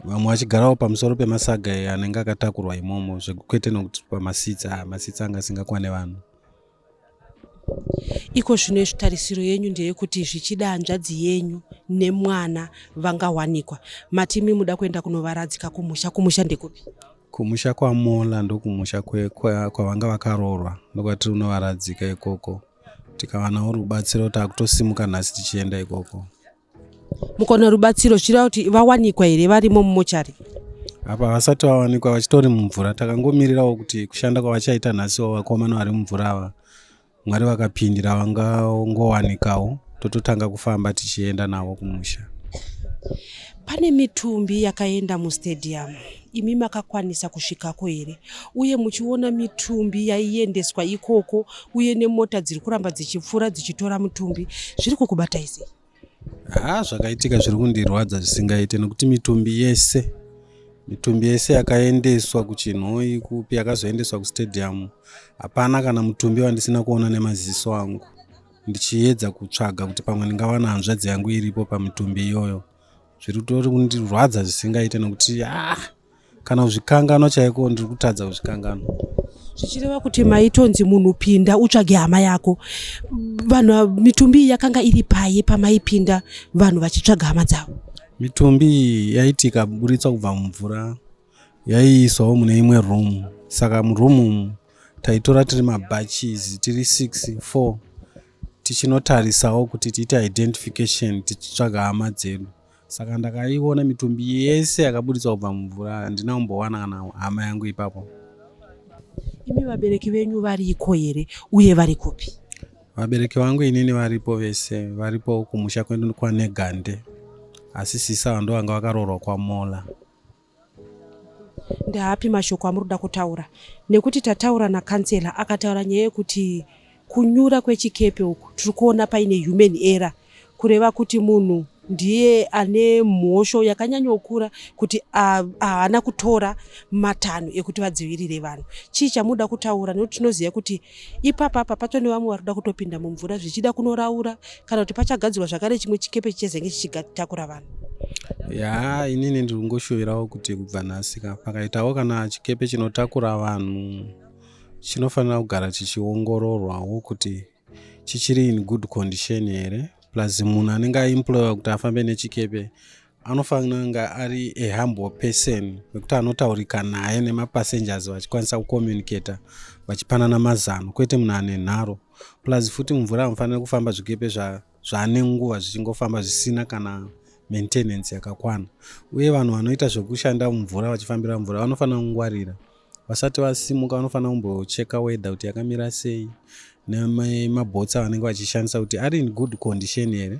vamwe vachigarawo pamusoro pemasaga anenge akatakurwa imomo, kwete nokuti pamaseats. A, maseats anga asingakwane vanhu. Iko zvino izvi tarisiro yenyu ndeyekuti zvichida hanzvadzi yenyu nemwana vangawanikwa. Matimi muda kuenda kunovaradzika kumusha. Kumusha ndekupi? Kumusha kwaMola, ndokumusha kwavanga vakaroorwa, ndokwatiri kunovaradzika ikoko. Tikawanawo rubatsiro takutosimuka nhasi tichienda ikoko. Mukaona rubatsiro zvichireva kuti vawanikwa here varimo mumochari? Apa vasati vawanikwa, vachitori mumvura. Takangomirirawo kuti kushanda kwavachaita nhasiwo vakomana vari mumvura ava, Mwari vakapindira vangangowanikawo, tototanga kufamba tichienda navo kumusha. Pane mitumbi yakaenda mustadium, imi makakwanisa kusvikako here? Uye muchiona mitumbi yaiendeswa ikoko uye nemota dziri kuramba dzichipfuura dzichitora mutumbi, zviri kukubatai sei? Haa, zvakaitika zviri kundirwadza zvisingaite, nekuti mitumbi yese yakaendeswa kuChinhoyi, kupi, yakazoendeswa kustadium, hapana kana mutumbi wandisina kuona nemaziso angu, ndichiedza kutsvaga kuti pamwe ndingawana hanzvadzi yangu iripo pamitumbi iyoyo. Zviri kutori kundirwadza zvisingaite, nekuti ah, kana kuzvikanganwa chaiko ndiri kutadza kuzvikanganwa. Zvichireva kuti maitonzi munhu pinda utsvage hama yako. Vanhu, mitumbi iyi yakanga iri pai pamaipinda vanhu vachitsvaga hama dzavo? Mitumbi iyi yaiti ikaburitswa kubva mumvura, yaiiswawo mune imwe room. Saka muroom umu taitora tiri mabatches, tiri 6, 4, tichinotarisawo kuti tiite identification, tichitsvaga hama dzedu. Saka ndakaiona mitumbi yese yakaburitswa kubva mumvura, handina kumbowana kana hama yangu ipapo. Imi vabereki venyu variko here, uye vari kupi? Vabereki vangu inini varipo vese, varipo kumusha kwedu kwaNegande, asi sisa ndo vanga vakaroorwa kwaMola. Ndaapi mashoko amuri kuda kutaura? Nekuti tataura nakansela, akataura nyaya yekuti kunyura kwechikepe uku tiri kuona paine human error, kureva kuti munhu ndiye ane mhosho yakanyanyokura kuti haana kutora matanho ekuti vadzivirire vanhu. Chii chamuda kutaura? Nekuti tinoziva kuti ipapapa patone vamwe vari kuda kutopinda mumvura zvichida kunoraura, kana kuti pachagadzirwa zvakare chimwe chikepe chichezenge chichitakura vanhu. Ya, inini ndiri kungoshuvirawo kuti kubva nhasi ka pakaitawo kana chikepe chinotakura vanhu, chinofanira kugara chichiongororwawo kuti chichiri in good condition here. Plus munhu anenge aemployiwa kuti afambe nechikepe anofanira kunge ari a humble person, wekuti anotaurika naye nemapassengers, vachikwanisa kucommunicata, vachipanana mazano, kwete munhu ane nharo. Plus futi mumvura hamufaniri kufamba zvikepe zvaane nguva zvichingofamba zvisina kana maintenance yakakwana. Uye vanhu vanoita zvekushanda mumvura, vachifambira mvura, vanofanira kungwarira. Vasati vasimuka vanofanira kumbocheka weather kuti yakamira sei, nemabhotsi avanenge vachishandisa kuti ari in good condition here.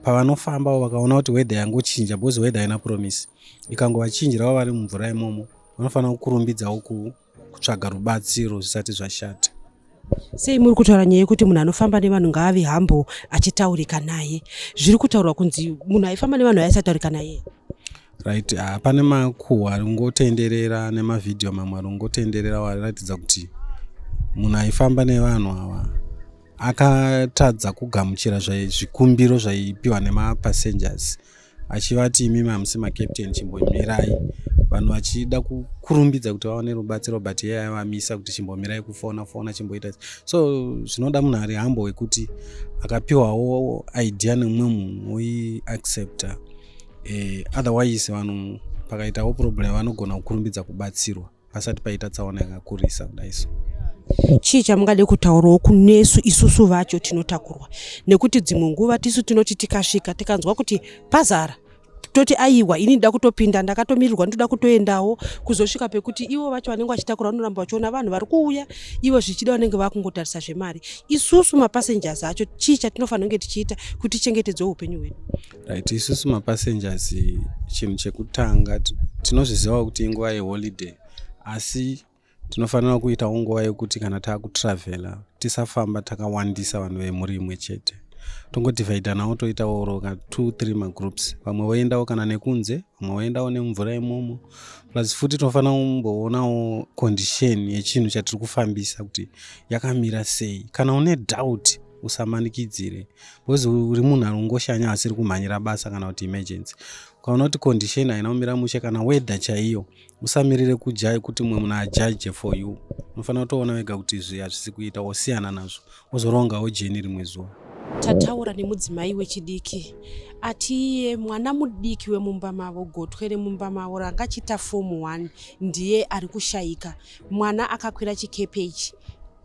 Pavanofambawo vakaona kuti weather yangochinja, because weather haina promise, ikangovachinjirawo vari mumvura imomo, vanofanira kukurumbidzawo kutsvaga rubatsiro zvisati zvashata. Sei muri kutaura nyaya yekuti munhu anofamba nevanhu ngaave humble, achitaurika naye? Zviri kutaurwa kunzi munhu aifamba nevanhu aisataurika naye. Right, pane makuhwa ari kungotenderera nemavhidhiyo mamwe ari kungotenderera ariratidza kuti munhu aifamba nevanhu ava akatadza kugamuchira zvikumbiro zvaipiwa nemapassengers, achivati, "Imimi hamusi macaptain, chimbomirai." Vanhu vachida kukurumbidza kuti vawane rubatsiro, but iye aivamisa kuti, "Chimbomirai kufona fona, chimboita." So zvinoda munhu ari humble, wekuti akapiwawo idea nemumwe munhu oiaccepta. Otherwise vanhu pakaitawo problem vanogona kukurumbidza kubatsirwa pasati paita tsaona yakakurisa kudai so. Chii chamungade kutaurawo kunesu isusu vacho tinotakurwa? Nekuti dzimwe nguva tisu tinoti tikasvika tikanzwa kuti pazara, toti, "Aiwa, ini ndida kutopinda, ndakatomirirwa, ndoda kutoendawo." Kuzosvika pekuti ivo vacho vanenge vachitakura vanoramba vachiona vanhu vari kuuya, ivo zvichida vanenge vakungotarisa zvemari. Isusu mapassengers acho, chii chatinofanira kunge tichiita kuti tichengetedzewo upenyu hwedu? Right, isusu mapassengers, chinhu chekutanga, tinozvizivawo kuti inguva yeholiday, asi tinofanira kuitawo nguva yekuti kana taakutravhela tisafamba takawandisa vanhu vemhuri imwe chete. Tongodivhaidhanawo, toitawo roka 2 3 magroups, vamwe voendawo kana nekunze, vamwe voendawo nemumvura imomo. Plus futi tinofanira kumboonawo condition yechinhu chatiri kufambisa kuti yakamira sei. Kana une doubt, usamanikidzire, because uri munhu ari kungoshanya asiri kumhanyira basa kana kuti emergency. Ukaona kuti condition haina kumira mushe, kana weather chaiyo, usamirire kuti mumwe munhu ajudge for you. Unofanira kutoona wega kuti izvi hazvisi kuita, wosiyana nazvo, wozorongawo journey rimwe zuva. Tataura nemudzimai wechidiki, ati iye mwana mudiki wemumba mavo, gotwe remumba mavo ranga achiita form 1, ndiye ari kushayika. Mwana akakwira chikepe ichi.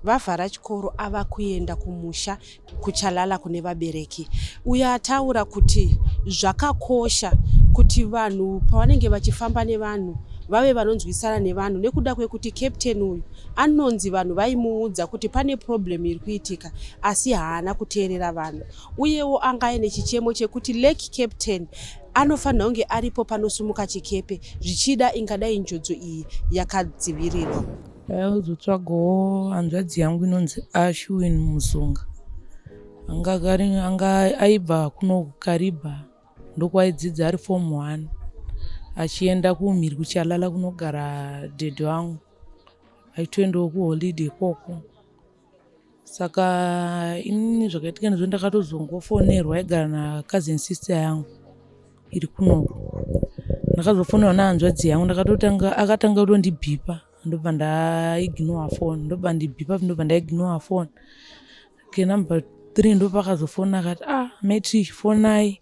Vavhara chikoro ava kuenda kumusha kuChalala kune vabereki. Uyo ataura kuti zvakakosha kuti vanhu pavanenge vachifamba nevanhu vave vanonzwisana nevanhu nekuda kwekuti captain uyu anonzi vanhu vaimuudza kuti pane problem iri kuitika asi haana kuteerera vanhu. Uyewo anga aine chichemo chekuti lake captain anofanira kunge aripo panosumuka chikepe zvichida ingadai njodzo iyi yakadzivirirwa. Ndaizotsvagawo hanzvadzi yangu inonzi Ashwin Muzunga. Anga anga aibva kuno kuKariba ndokwaidzidza ari form 1 achienda kumhiri kuChalala kunogara dhedhi vangu aitoendawo kuholiday ikoko. Saka inini zvakaitika ndizvo ndakatozongofonerwa aigara nacousin sister yangu iri kunoku. Ndakazofonerwa nehanzvadzi yangu ndakatotanga akatanga kutondibhipa ndobva ndaignore phone ndobva ndibhipa ndobva ndaignore phone. Kenumber 3 ndopakazofona akati ah Matrish fonai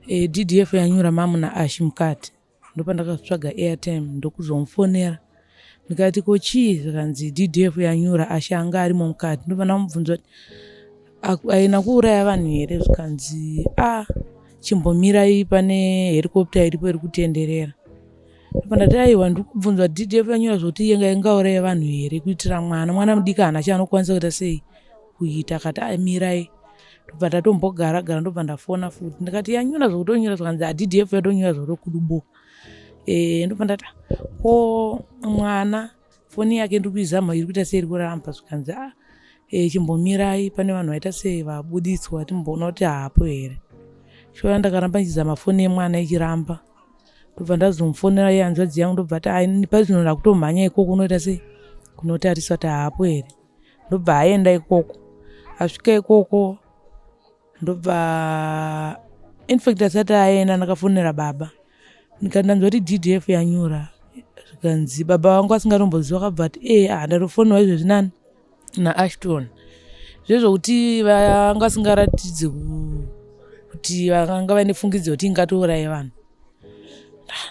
e, DDF yanyura mamuna Ashi mukati. Ndopandakatsvaga airtime ndokuzomufonera ndikati ko chii zvikanzi DDF yanyura Ashe anga arimo mukati ndobva ndamubvunza kuti aina kuuraya vanhu here zvikanzi a chimbomirai pane helicopter iripo iri kutenderera ndobva ndati aiwa ndiri kubvunzwa DDF yanyura zvekuti iye ingauraya vanhu here kuitira mwana mwana mudiki haana chaanokwanisa kuita sei kuita akati amirai ndobva ndatombogara gara ndobva ndafona futi ndikati yanyura zvekutonyura zvikanzi addf yatonyura zvekutokudubuka e, ndobva ndati ko mwana foni yake ndiri kuizama iri kuita sei iri kuramba zvikanzi a e, chimbomirai pane vanhu vaita sei vabuditswa timboona kuti haapo here shuwa ndakaramba ndichizama foni yemwana ichiramba ndobva ndazomufonera iye hanzvadzi yangu ndobva ti ai pazvino ndakutomhanya ikoko unoita sei kunotarisa kuti haapo here ndobva aenda ikoko asvika ikoko ndobva infact asati aenda ndakafonera baba ndikati ndanzwa kuti ddf yanyura zvikanzi baba vangu asingatomboziva akabva ati e ah, ndatofonerwa izvezvi nani naashton zvezvokuti vanga vasingaratidzi kuti vanga vaine fungidzo kuti ingatouraye vanhu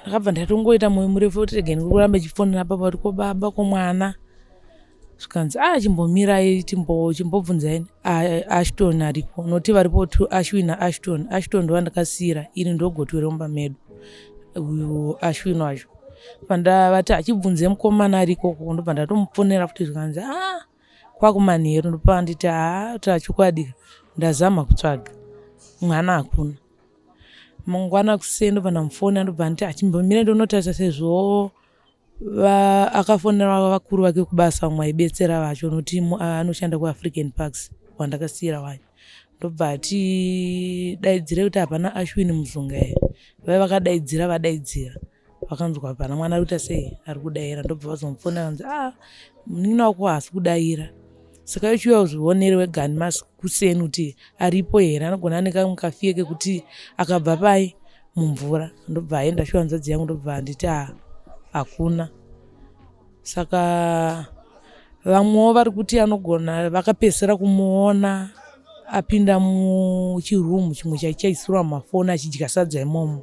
ndakabva ndatongoita mwoyo murefu kuti rega ndikuramba ichifonera baba kuti ko baba ko mwana zvikanzi a ah, chimbomirai chimbobvunzai ashton ariko noti varipo two ashwin naashton ashton ndovandakasiira ini ndogotwe remumba medu uyu ashwin wacho pandavati achibvunze mukomana ariko ko ndobva ndatomufonera futi zvikanzi a ah, kwakumanheru ndopanditi haa ah, tachokwadi ndazama kutsvaga mwana hakuna mangwana kuseni ndobva ndamufonera ndobva nditi achimbomira ndonotarisa sezvo akafonera vakuru vake kubasa vamwe vaibetsera vacho nokuti anoshanda kuAfrican Parks wandakasiira wacho ndobva atidaidzire kuti hapana Ashwin Muzunga here vaiva vakadaidzira vadaidzira vakanzwa hapana mwana ari kuita sei ari kudaira ndobva vazomufonera vanzi a ah, munin'ina wako haasi kudaira saka ichiuya uzvionere wega kuseni kuti aripo here anogona ane kamwe kafiye kekuti akabva pai mumvura ndobva aenda shuwa hanzvadzi yangu ndobva anditi a hakuna saka vamwewo vari kuti anogona vakapedzisira kumuona apinda muchirumu chimwe chaichaisirwa mafoni achidya sadza imomo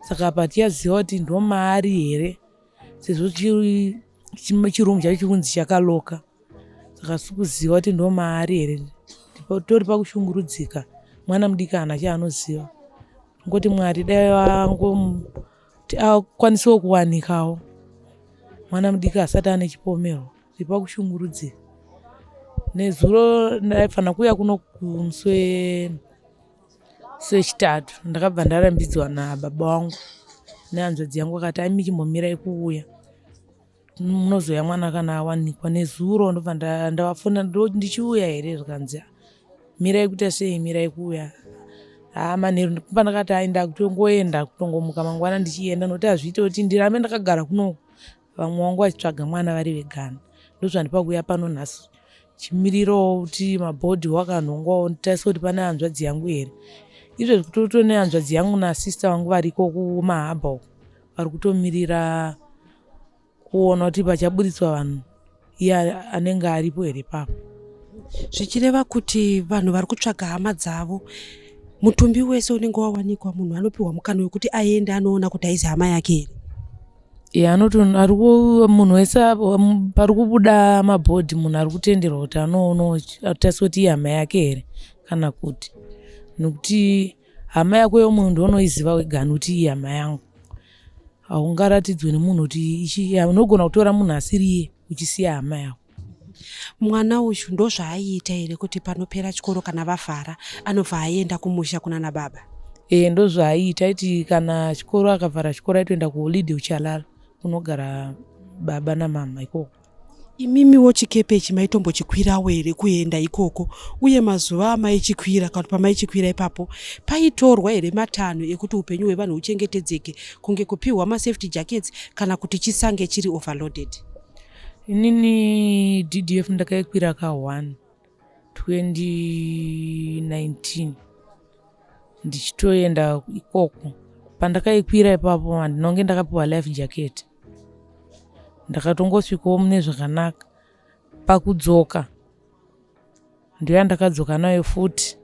saka apa tichaziva kuti ndomaari here sezvo chirumu chacho chikunzi chakaloka saka sikuziva kuti ndomaari here tori pakushungurudzika mwana mudiki haana chaanoziva ngoti mwari dai vangomuti akwanisewo kuwanikawo mwana mudiki asati ane chipomerwa tiri pakushungurudzika nezuro ndaifanira kuuya kuno kumusi wechitatu ndakabva ndarambidzwa nababa vangu nehanzvadzi yangu akati ami chimbomirai kuuya munozouya mwana kana awanikwa nezuro ndobva ndavafonera ndichiuya here zvikanzi mirai kuita sei mirai kuuya haa manheru ndikubva ndakati hai ndakutongoenda kutongomuka mangwana ndichienda nokuti hazviite kuti ndirambe ndakagara kunoku vamwe vangu vachitsvaga mwana vari vegana ndozvandipa kuuya pano nhasi chimirirawo kuti mabhodhi wakanhongwawo nditarise kuti pane hanzvadzi yangu here izvezvi kutoto nehanzvadzi yangu nasister vangu variko kumahaba uko vari kutomirira kuona kuti pachaburitswa vanhu iye anenge aripo here papo zvichireva kuti vanhu vari kutsvaga hama dzavo mutumbi wese unenge wawanikwa munhu anopiwa mukana wekuti aende anoona kuti haizi hama yake here. E, anoto ari munhu wese pari kubuda mabhodhi munhu ari kutenderwa kuti anoonawo atarisa kuti ihama yake here kana kuti nokuti hama yako yomunhu ndounoiziva wega nokuti ihama yangu haungaratidzwe nemunhu kuti ichi unogona kutora munhu asiri iye uchisiya hama yako. Mwana uyu ndozvaaiita here kuti panopera chikoro kana vavhara anobva aenda kumusha kunana baba? E, ndozvaaiita aiti kana chikoro akavhara chikoro aitoenda kuholiday uchalala kunogara baba namama ikoko. Imimiwo chikepe ichi maitombochikwirawo here kuenda ikoko uye mazuva amaichikwira kana kuti pamaichikwira ipapo paitorwa here matanho ekuti upenyu hwevanhu huchengetedzeke kunge kupiwa masafety jackets kana kuti chisange chiri overloaded? Inini DDF ndakaikwira ka 1 2019 ndichitoenda ikoko. Pandakaikwira ipapo handinonge ndakapiwa life jacket, ndakatongosvikawo mune zvakanaka. Pakudzoka ndoyandakadzoka nayo futi,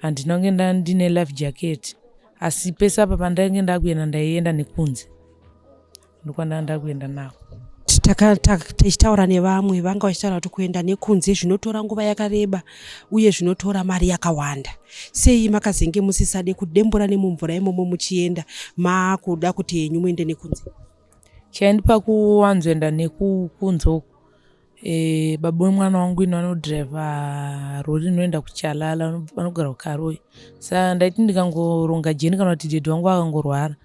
handina kunge ndine life jacket, asi pese apa pandainge ndakuenda ndaienda nekunze, ndokwandanga ndakuenda nako. Tichitaura nevamwe vanga vachitaura kuti kuenda nekunze zvinotora nguva yakareba uye zvinotora mari yakawanda. Sei makazenge musisade kudembura nemumvura imomo muchienda, maakuda kuti henyu muende nekunze? Chaindipa kuwanzoenda nekukunze uku, baba wemwana wangu ino anodhiraivha rori inoenda kuChalala, vanogara kuKaroi. Saka ndaiti ndikangoronga jeni kana kuti dhedhi wangu akangorwara,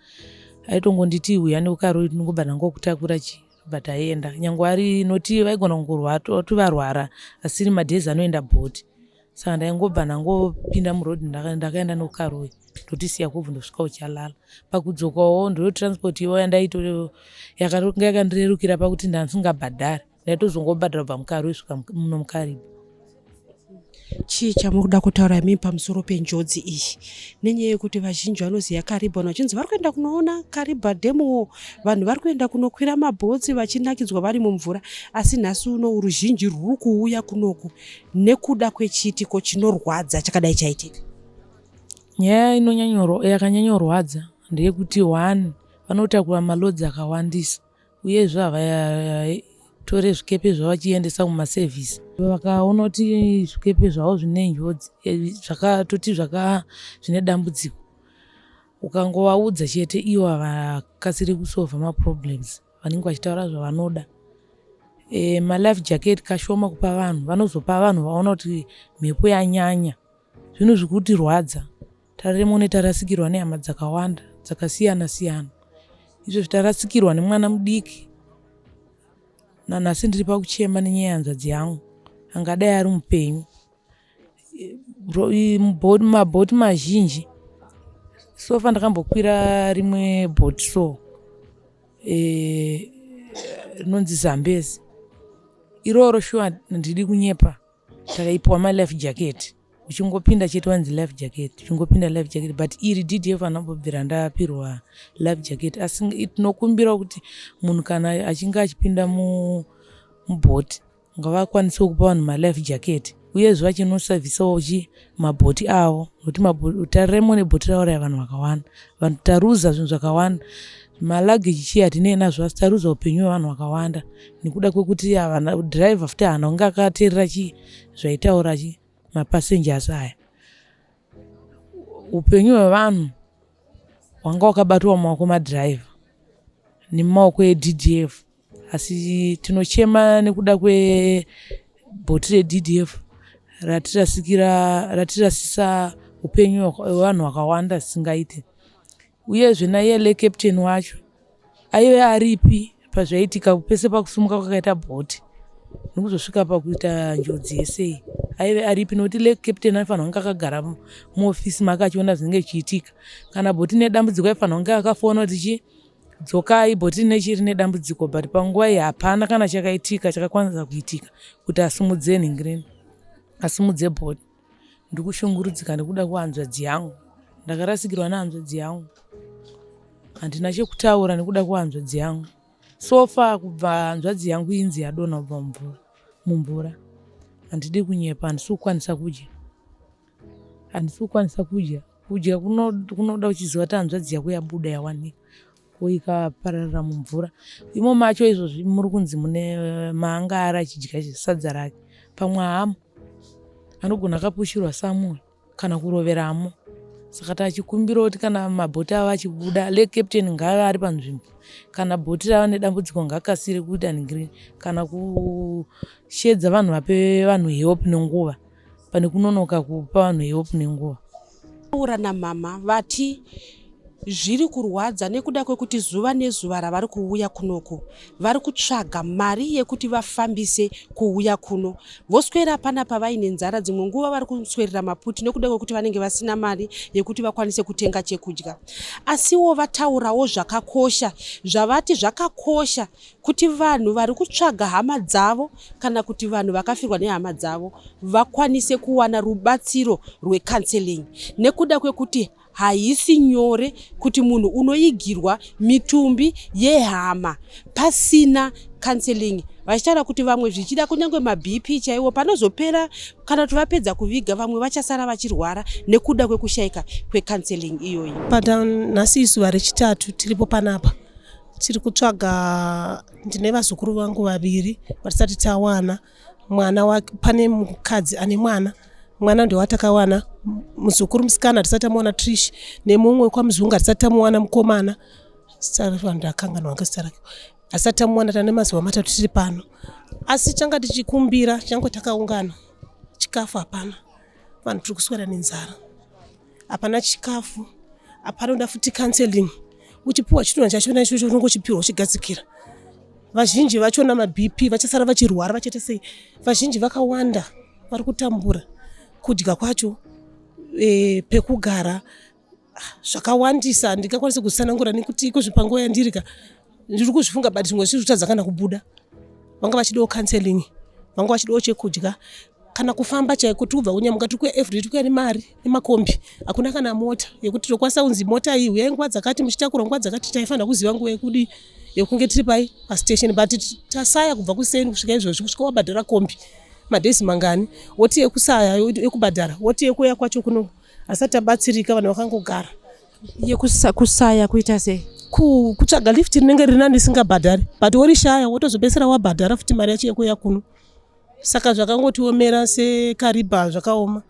aitongonditi uya nekuKaroi, ndingobva ndangokutakura chi bva taenda. Nyangwe ari noti vaigona kungorwara toti varwara, asiri madhezi anoenda bhoti. Saka ndaingobva ndangopinda muroad ndakaenda nekuKaroi, ndotisiya kubva ndosvika kuChalala. Pakudzokawo ndo transport iyoyo yandaito yakanga yakandirerukira pakuti ndandisingabhadhari, ndaitozongobhadhara kubva muKaroi svika muno muKariba. Chii chamunoda kutaura imi pamusoro penjodzi iyi nenyaya yekuti vazhinji vanoziva Kariba vachinzi vari kuenda kunoona Kariba dhemuwo, vanhu vari kuenda kunokwira mabhotsi vachinakidzwa vari mumvura, asi nhasi uno ruzhinji rwuri kuuya kunoku nekuda kwechiitiko chinorwadza chakadai chaitika? Nyaya yakanyanyorwadza ndeyekuti one, vanotakura malodzi akawandisa, uyezve havatore zvikepe zvavo vachiendesa kumasevhisi. Vakaona kuti zvikepe zvavo zvine njodzi, zvakatoti zvine dambudziko, ukangovaudza chete ivo havakasiri kusolva maproblems, vanenge vachitaura zvavanoda. Malife jacket kashoma kupa vanhu, vanozopa vanhu vaona kuti mhepo yanyanya. Zvinhu zvikutirwadza, taremone tarasikirwa nehama dzakawanda dzakasiyana siyana. Izvezvi tarasikirwa nemwana mudiki, nanhasi ndiri pakuchema nenyaya yehanzvadzi yangu angadai ari mupenyu. Mabhoti mazhinji sofa ndakambokwira rimwe bhoti so rinonzi Zambezi iroro, shuwa ndidi kunyepa, takaipiwa malife jacket, uchingopinda chete wanzi life jacket, uchingopinda life jacket. But iri DDF anambobvira ndapirwa life jacket, asi tinokumbira kuti munhu kana achinge achipinda mubhoti ngavakwanisewo kupa vanhu malife jacket, uyezve vachinosavhisawo chi mabhoti avo, nokuti taremo nebhoti rauraya vanhu vakawanda. Vanhu taruza zvinhu zvakawanda, maluggage chii hatinei nazvo, asi taruza upenyu hwevanhu vakawanda nekuda kwekuti havana dhiraivha futi haana kunge akateerera chii zvaitaura chi mapassengers aya. Upenyu hwevanhu hwanga hwakabatwa mumaoko madhiraivha nemumaoko eDDF, asi tinochema nekuda kwebhoti reDDF ratirasisa upenyu hwevanhu vakawanda zvisingaite. Uyezve naiye le captain wacho aive aripi pazvaiitika pese pakusumuka kwakaita bhoti nekuzosvika pakuita njodzi yese iyi, aive aripi? Nokuti le captain aifanira kunge akagara muofisi make achiona zvinenge zvichiitika. Kana bhoti nedambudziko aifanira kunge akafona kuti chi dzokai, bhoti nechiri nedambudziko, but panguva iyi hapana kana chakaitika chakakwanisa kuitika kuti asumudze nhingirini, asimudze bhoti. Ndiri kushungurudzika nekuda kwehanzvadzi yangu, ndakarasikirwa nehanzvadzi yangu, handina chekutaura nekuda kwehanzvadzi yangu. So far kubva hanzvadzi yangu inzi yadonha kubva mumvura, handidi kunyepa, handisi kukwanisa kudya, handisi kukwanisa kudya. Kudya kunoda uchiziva kuti hanzvadzi yako yabuda yawanika. Ikapararira mumvura imo macho. Izvozvi muri kunzi mune maanga ari achidya sadza rake, pamwe hamo anogona akapushirwa samwe kana kuroveramo. Saka tachikumbira kuti kana mabhoti ava achibuda, le captain ngaave ari panzvimbo. Kana bhoti rava nedambudziko, ngakasire kuita ningiri kana kushedza vanhu, vape vanhu help nenguva, pane kunonoka kupa vanhu help nenguva. Taura namama, vati zviri kurwadza nekuda kwekuti zuva nezuva ravari kuuya kunoko, vari kutsvaga mari yekuti vafambise kuuya kuno. Voswera panapa vaine nzara, dzimwe nguva vari kuswerera maputi nekuda kwekuti vanenge vasina mari yekuti vakwanise kutenga chekudya. Asiwo vataurawo zvakakosha, zvavati zvakakosha kuti vanhu vari kutsvaga hama dzavo kana kuti vanhu vakafirwa nehama dzavo vakwanise kuwana rubatsiro rwecounseling, nekuda kwekuti haisi nyore kuti munhu unoigirwa mitumbi yehama pasina counseling. Vachitaura kuti vamwe zvichida kunyange maBP chaiwo panozopera kana kuti vapedza kuviga, vamwe vachasara vachirwara nekuda kwekushayika kwecounseling iyoyi. Pada nhasi izuva rechitatu tiripo panapa, tiri kutsvaga. Ndine vazukuru vangu vaviri vatisati tawana. Mwana wake, pane mukadzi ane mwana, mwana ndewatakawana. Muzukuru musikana hatisati tamuwana, Trish, nemumwe kwamuzungu hatisati tamuwana, mukomana, zita ndakanganwa zita rake, hatisati tamuwana. Tane mazuva 3 tiri pano, asi changa tichikumbira change takaungana, chikafu hapana. Vanhu tiri kuswera nenzara, hapana chikafu. Hapanoda futi counseling. Uchipiwa chitunha chachona ichocho, unongochipirwa uchigadzikira. Vazhinji vachona maBP, vachasara vachirwara, vachaita sei? Vazhinji vakawanda vari kutambura. Kudya kwacho, pekugara, zvakawandisa, handingakwanisi kutsanangura nekuti iko zvipanguva yandiri ka ndiri kuzvifunga, but zvimwe zviri kutadza kana kubuda. Vanga vachidawo counseling, vanga vachidawo chekudya, kana kufamba chaiko. Tiri kubva kunyamuka, tiri kuya everyday, tiri kuya nemari nemakombi. Hakuna kana mota yekuti tokwanisa kunzi mota iyi uyai nguva dzakati muchitakura nguva dzakati. Taifanira kuziva nguva yekudi yekunge tiri pai pastation, but tasaya kubva kuseni kusvika izvozvi, kusvika wabhadhara kombi madhezi mangani, woti yekusaya yekubhadhara, woti yekuuya kwacho kuno, asati tabatsirika. Vanhu vakangogara. Yekusaya kuita sei? Kutsvaga lift rinenge rina risingabhadhari, but worishaya, wotozopedzisira wabhadhara futi mari yacho yekuuya kuno. Saka zvakangotiomera seKariba, zvakaoma,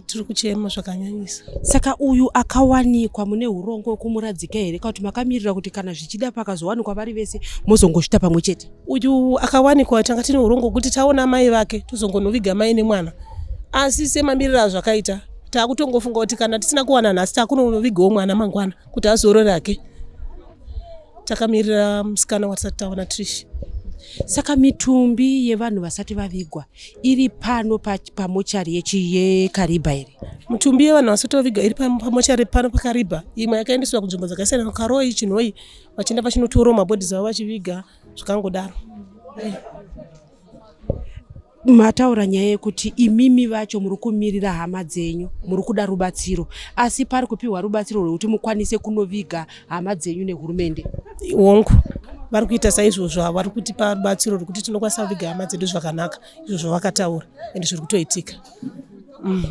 tiri kuchema zvakanyanyisa. Saka uyu akawanikwa, mune urongwa hwekumuradzika here, kana kuti makamirira kuti kana zvichida pakazowanikwa vari vese mozongosvita pamwe chete? Uyu akawanikwa, tanga tine urongwa hwekuti taona mai vake tozongonoviga mai nemwana, asi semamiriro azvakaita, taakutongofunga kuti kana tisina kuwana nhasi, taakunovigawo mwana mangwana kuti azorore hake. Takamirira musikana watisati taona, Trish. Saka mitumbi yevanhu vasati vavigwa iri pano pamochari yeKariba here? Mitumbi yevanhu vasati vavigwa iri pamochari pano paKariba. Imwe yakaendeswa kunzvimbo dzakasiyana, Karoi, Chinhoyi, vachienda vachinotora mabhodhi avo vachiviga, zvakangodaro. Mataura nyaya yekuti imimi vacho muri kumirira hama dzenyu, muri kuda rubatsiro, asi pari kupiwa rubatsiro rwekuti mukwanise kunoviga hama dzenyu nehurumende? Hongu, vari kuita saizvozvo. Vari kutipa rubatsiro rwekuti tinokwanisa kuviga hama dzedu zvakanaka. Izvozvo vakataura, ende zviri kutoitika.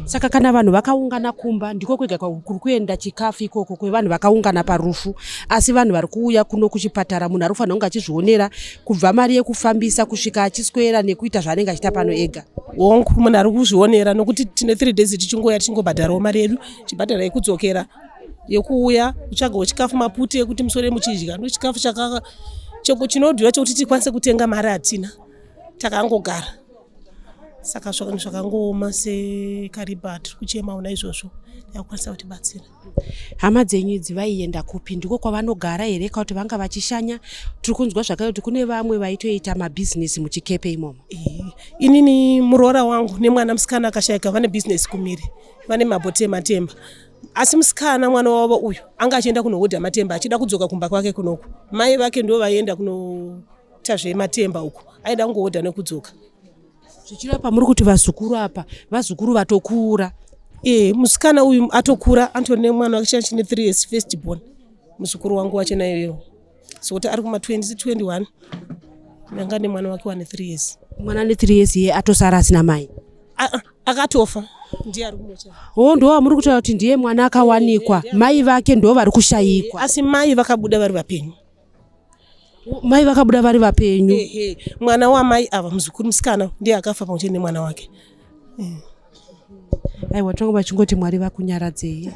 Saka kana vanhu vakaungana kumba, ndiko kwega kuri kuenda chikafu ikoko kwevanhu vakaungana parufu, asi vanhu vari kuuya kuno kuchipatara, munhu ari kufanira kunge achizvionera kubva mari yekufambisa kusvika achiswera nekuita zvaanenge achiita pano ega? Hongu, munhu ari kuzvionera, nokuti tine 3 days tichingoya, tichingobhadharawo mari yedu, tichibhadhara yekudzokera, yekuuya, kutsvagawo chikafu, maputi ekuti musore muchidya. Ndo chikafu chinodhura chekuti tikwanise kutenga, mari hatina, takangogara. Saka zvakangooma. SeKariba tiri kuchemawo naizvozvo, yakukwanisa kutibatsira. Hama dzenyu idzi vaienda kupi? Ndiko kwavanogara here, kana kuti vanga vachishanya? Tiri kunzwa zvakare kuti kune vamwe vaitoita mabhizinesi muchikepe imomo. Inini muroora wangu nemwana musikana akashayika vane bhizinesi kumiri, vane mabhoti ematemba. Asi musikana, mwana wavo uyu, anga achienda kunohodha matemba achida kudzoka kumba kwake kunoku. Mai vake ndo vaienda kunoita zvematemba uku, aida kungohodha nekudzoka. Zvichireva pamuri kuti vazukuru apa, vazukuru vatokura? E, musikana uyu atokura, antori nemwana wake chine 3 years, first born, muzukuru wangu wacho naiyeyo. Sokuti ari kuma 2021, anga nemwana wake wane 3 years. Mwana ane 3 years iye atosara asina mai? Ah, ah, Akatofa ndiye ari kumochari. O, ndo wamuri kutaura kuti ndiye mwana akawanikwa, mai vake ndo vari kushayikwa? Asi mai vakabuda vari vapenyu. Mai vakabuda vari vapenyu? Ehe, mwana wamai ava, muzukuru musikana, ndiye akafa pamwe chete nemwana wake. Aiwa, tonga vachingoti Mwari vakunyaradzei.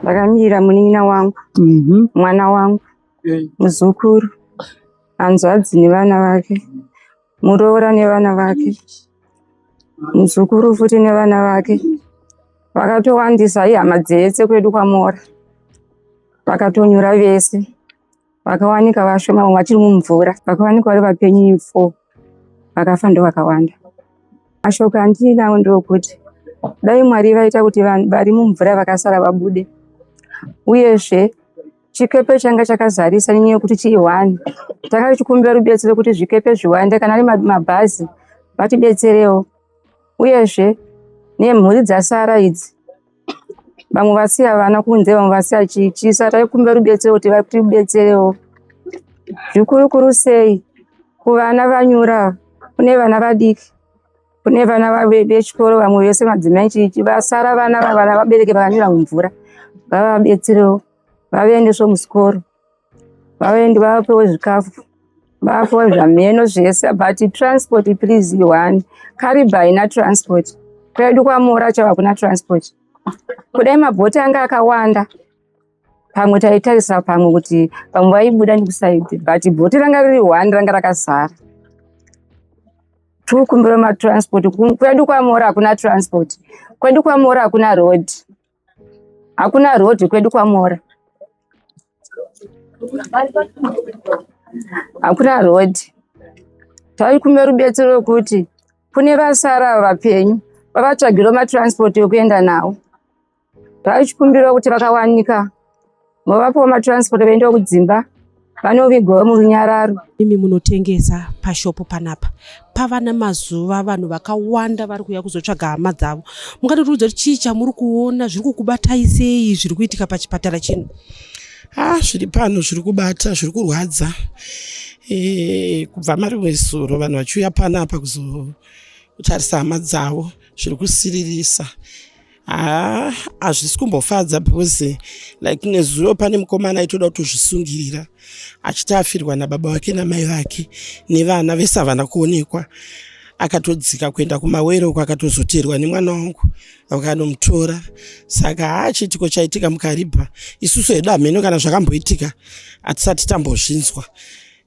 Ndakamira munin'ina wangu, mwana wangu, muzukuru, hanzvadzi nevana vake, muroora nevana vake, muzukuru futi nevana vake. Vakatowandisa, ihama dzese kwedu kwaMora. Vakatonyura vese. Vakawanika vashoma, vamwe vachiri mumvura. Vakawanikwa vari vapenyu 4, vakafa ndo vakawanda. Mashoko andinawo ndokuti dai Mwari vaita kuti vanhu vari mumvura vakasara vabude. Uyezve chikepe changa chakazarisa nenyaya yekuti chiihwani. Tanga tichikumbira rubetsero kuti zvikepe zviwande, kana ari mabhazi vatibetserewo. Uyezve nemhuri dzasara idzi, vamwe vasiya vana kunze, vamwe vasiya chichisa, taikumbira rubetsero kuti vatibetserewo. Zvikurukuru sei kuvana vanyura, kune vana vadiki, kune vana vechikoro, vamwe vese madzimai chichi vasara, vana vana vabereki vakanyura mumvura, ngavabetserewo vavaendeswe musikoro, vavaende vavapewo zvikafu, vapewo zvamheno zvese, but transport please one. Kariba haina transport, kwedu kwaMora chava hakuna transport. Kudai mabhoti anga akawanda, pamwe taitarisa pamwe kuti pamwe vaibuda nekusaidi, but bhoti ranga riri one ranga rakazara. Tikukumbira matransport kwedu kwaMora hakuna transport, kwedu kwaMora hakuna road, hakuna road kwedu kwaMora, hakuna road. Taikumbira rubetsero rwekuti kune vasara vapenyu vavatsvagirwa matransport ekuenda nawo. Taichikumbira kuti vakawanika vovapawo matransport vaendewo kudzimba vanovigwawo murunyararo. Imi munotengesa pashopu panapa, pava namazuva vanhu vakawanda vari kuuya kuzotsvaga hama dzavo. Mungatotiudza kuti chii chamuri kuona, zviri kukubatai sei zviri kuitika pachipatara chino? Zviri pano zviri kubata, zviri kurwadza. Kubva marimwe zuro vanhu vachiuya panapa kuzotarisa hama dzavo, zviri kusiririsa. Hazvisi kumbofadza because like nezuro pane mukomana aitoda kutozvisungirira achiti afirwa nababa vake namai vake nevana vese havana kuonekwa. Akatodzika kuenda kumawere uko, akatozoteerwa nemwana wangu vakanomutora. Saka haa, chiitiko chaitika muKaribha isusu hedu hameno kana zvakamboitika, hatisati tambozvinzwa.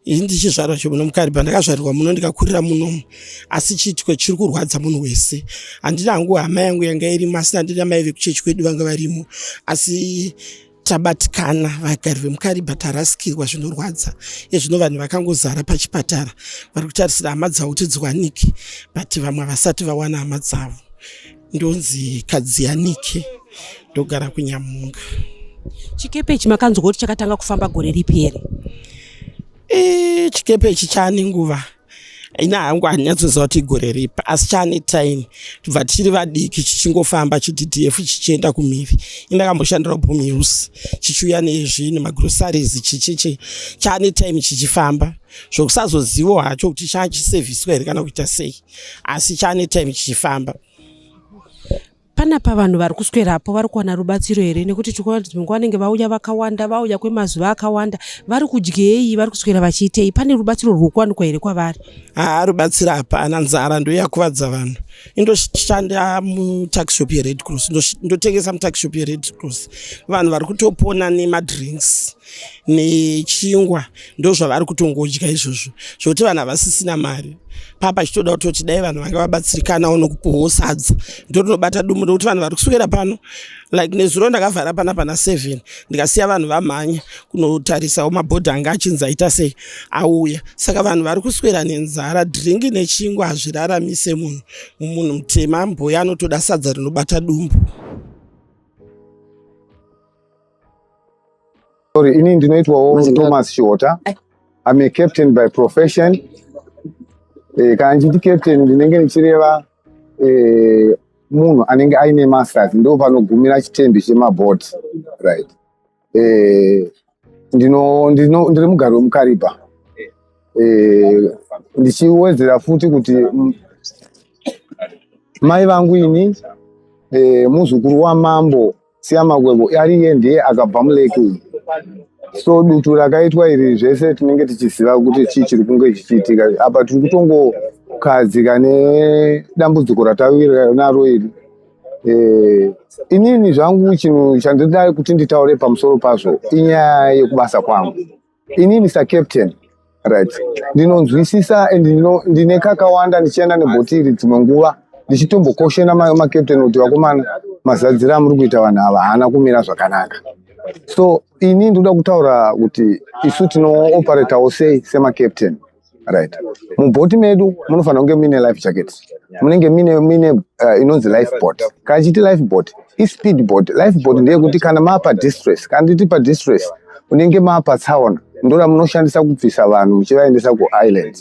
Ini ndichizvarwa chemuno muKaribha, ndakazvarirwa muno, ndikakurira munomu, asi chiitiko chiri kurwadza munhu wese. Handina hangu hama yangu yanga irimo, asi handina mai vekuchechi kwedu vanga varimo, asi tabatikana vagari vemuKaribha, tarasikirwa zvinorwadza. Ezvino vanhu vakangozara pachipatara vari kutarisira hama dzavo kuti dziwanike, but vamwe havasati vawana hama dzavo. Ndonzi Kadziyanike, ndogara kuNyamunga. Chikepe ichi makanzwa kuti chakatanga kufamba gore ripi here? Chikepe ichi chaane nguva. Ina hangu handinyatsoziva kuti igore ripi, asi chaane time tibva tichiri vadiki chichingofamba chiDDF chichienda kumhiri. Indakamboshandira kuBoomhouse, chichiuya nezvinhu, magroceries, chichichi chaane time chichifamba, zvokusazozivawo hacho kuti chachiseviswa here kana kuita sei, asi chaane time chichifamba. Panapa vanhu vari kuswerapo vari kuwana rubatsiro here? Nekuti tikuona kuti dzimwe nguva vanenge vauya vakawanda, vauya kwemazuva akawanda, vari kudyei, vari kuswera vachiitei? Pane rubatsiro rwuri kuwanikwa here kwavari? Haa, rubatsiro hapana, nzara ndo yakuvadza vanhu. Indoshanda mutuckshop yeRed Cross, ndotengesa mutuckshop yeRed Cross. Vanhu vari kutopona nemadrinks nechingwa, ndo zvavari kutongodya izvozvo, zvokuti vanhu havasisina mari. Papa chitoda kutoti dai vanhu vanga vabatsirikanawo nokupuhwawo sadza, ndo rinobata dumbu, nokuti vanhu vari kuswera pano. Like nezuro ndakavhara pana pana 7, ndikasiya vanhu vamhanya kunotarisawo mabhodhi anga achinzi aita sei auya. Saka vanhu vari kuswera nenzara. Dhiringi nechingwa hazviraramise munhu. Munhu mutema mboya anotoda sadza rinobata dumbu. Sorry, ini ndinoitwawo Thomas Chihota. I'm a captain by profession. Kana ndichiti captain ndinenge ndichireva munhu anenge aine masters, ndo panogumira chitembi chemabhoti, right? Ndiri mugari wemuKariba. Eh, ndichiwedzera futi kuti mai vangu ini eh, muzukuru wamambo Siyamakwebo ariye ndiye akabva muleki umu. So dutu rakaitwa iri zvese tinenge tichiziva kuti chii chiri kunge chichiitika. Apa tiri kutongokadzika nedambudziko ratawira naro iri. Eh, inini zvangu chinhu chandinoda kuti nditaure pamusoro pazvo inyaya yekubasa kwangu. Inini sacaptain right ndinonzwisisa and ndine kakawanda ndichienda nebhoti iri dzimwe nguva ndichitombokoshena macaptain kuti vakomana mazadziro amuri kuita vanhu ava haana kumira zvakanaka. So ini ndinoda kutaura kuti isu tinooperatawo sei semacaptain. Right, mubhoti medu munofanira kunge muine life jacket, munenge muine inonzi life boat. Kana chiti life boat ispeed boat. Life boat ndeyekuti kana maapa distress, kana nditi padistress unenge maapa tsaona, ndora munoshandisa kubvisa vanhu muchivaendesa kuisland.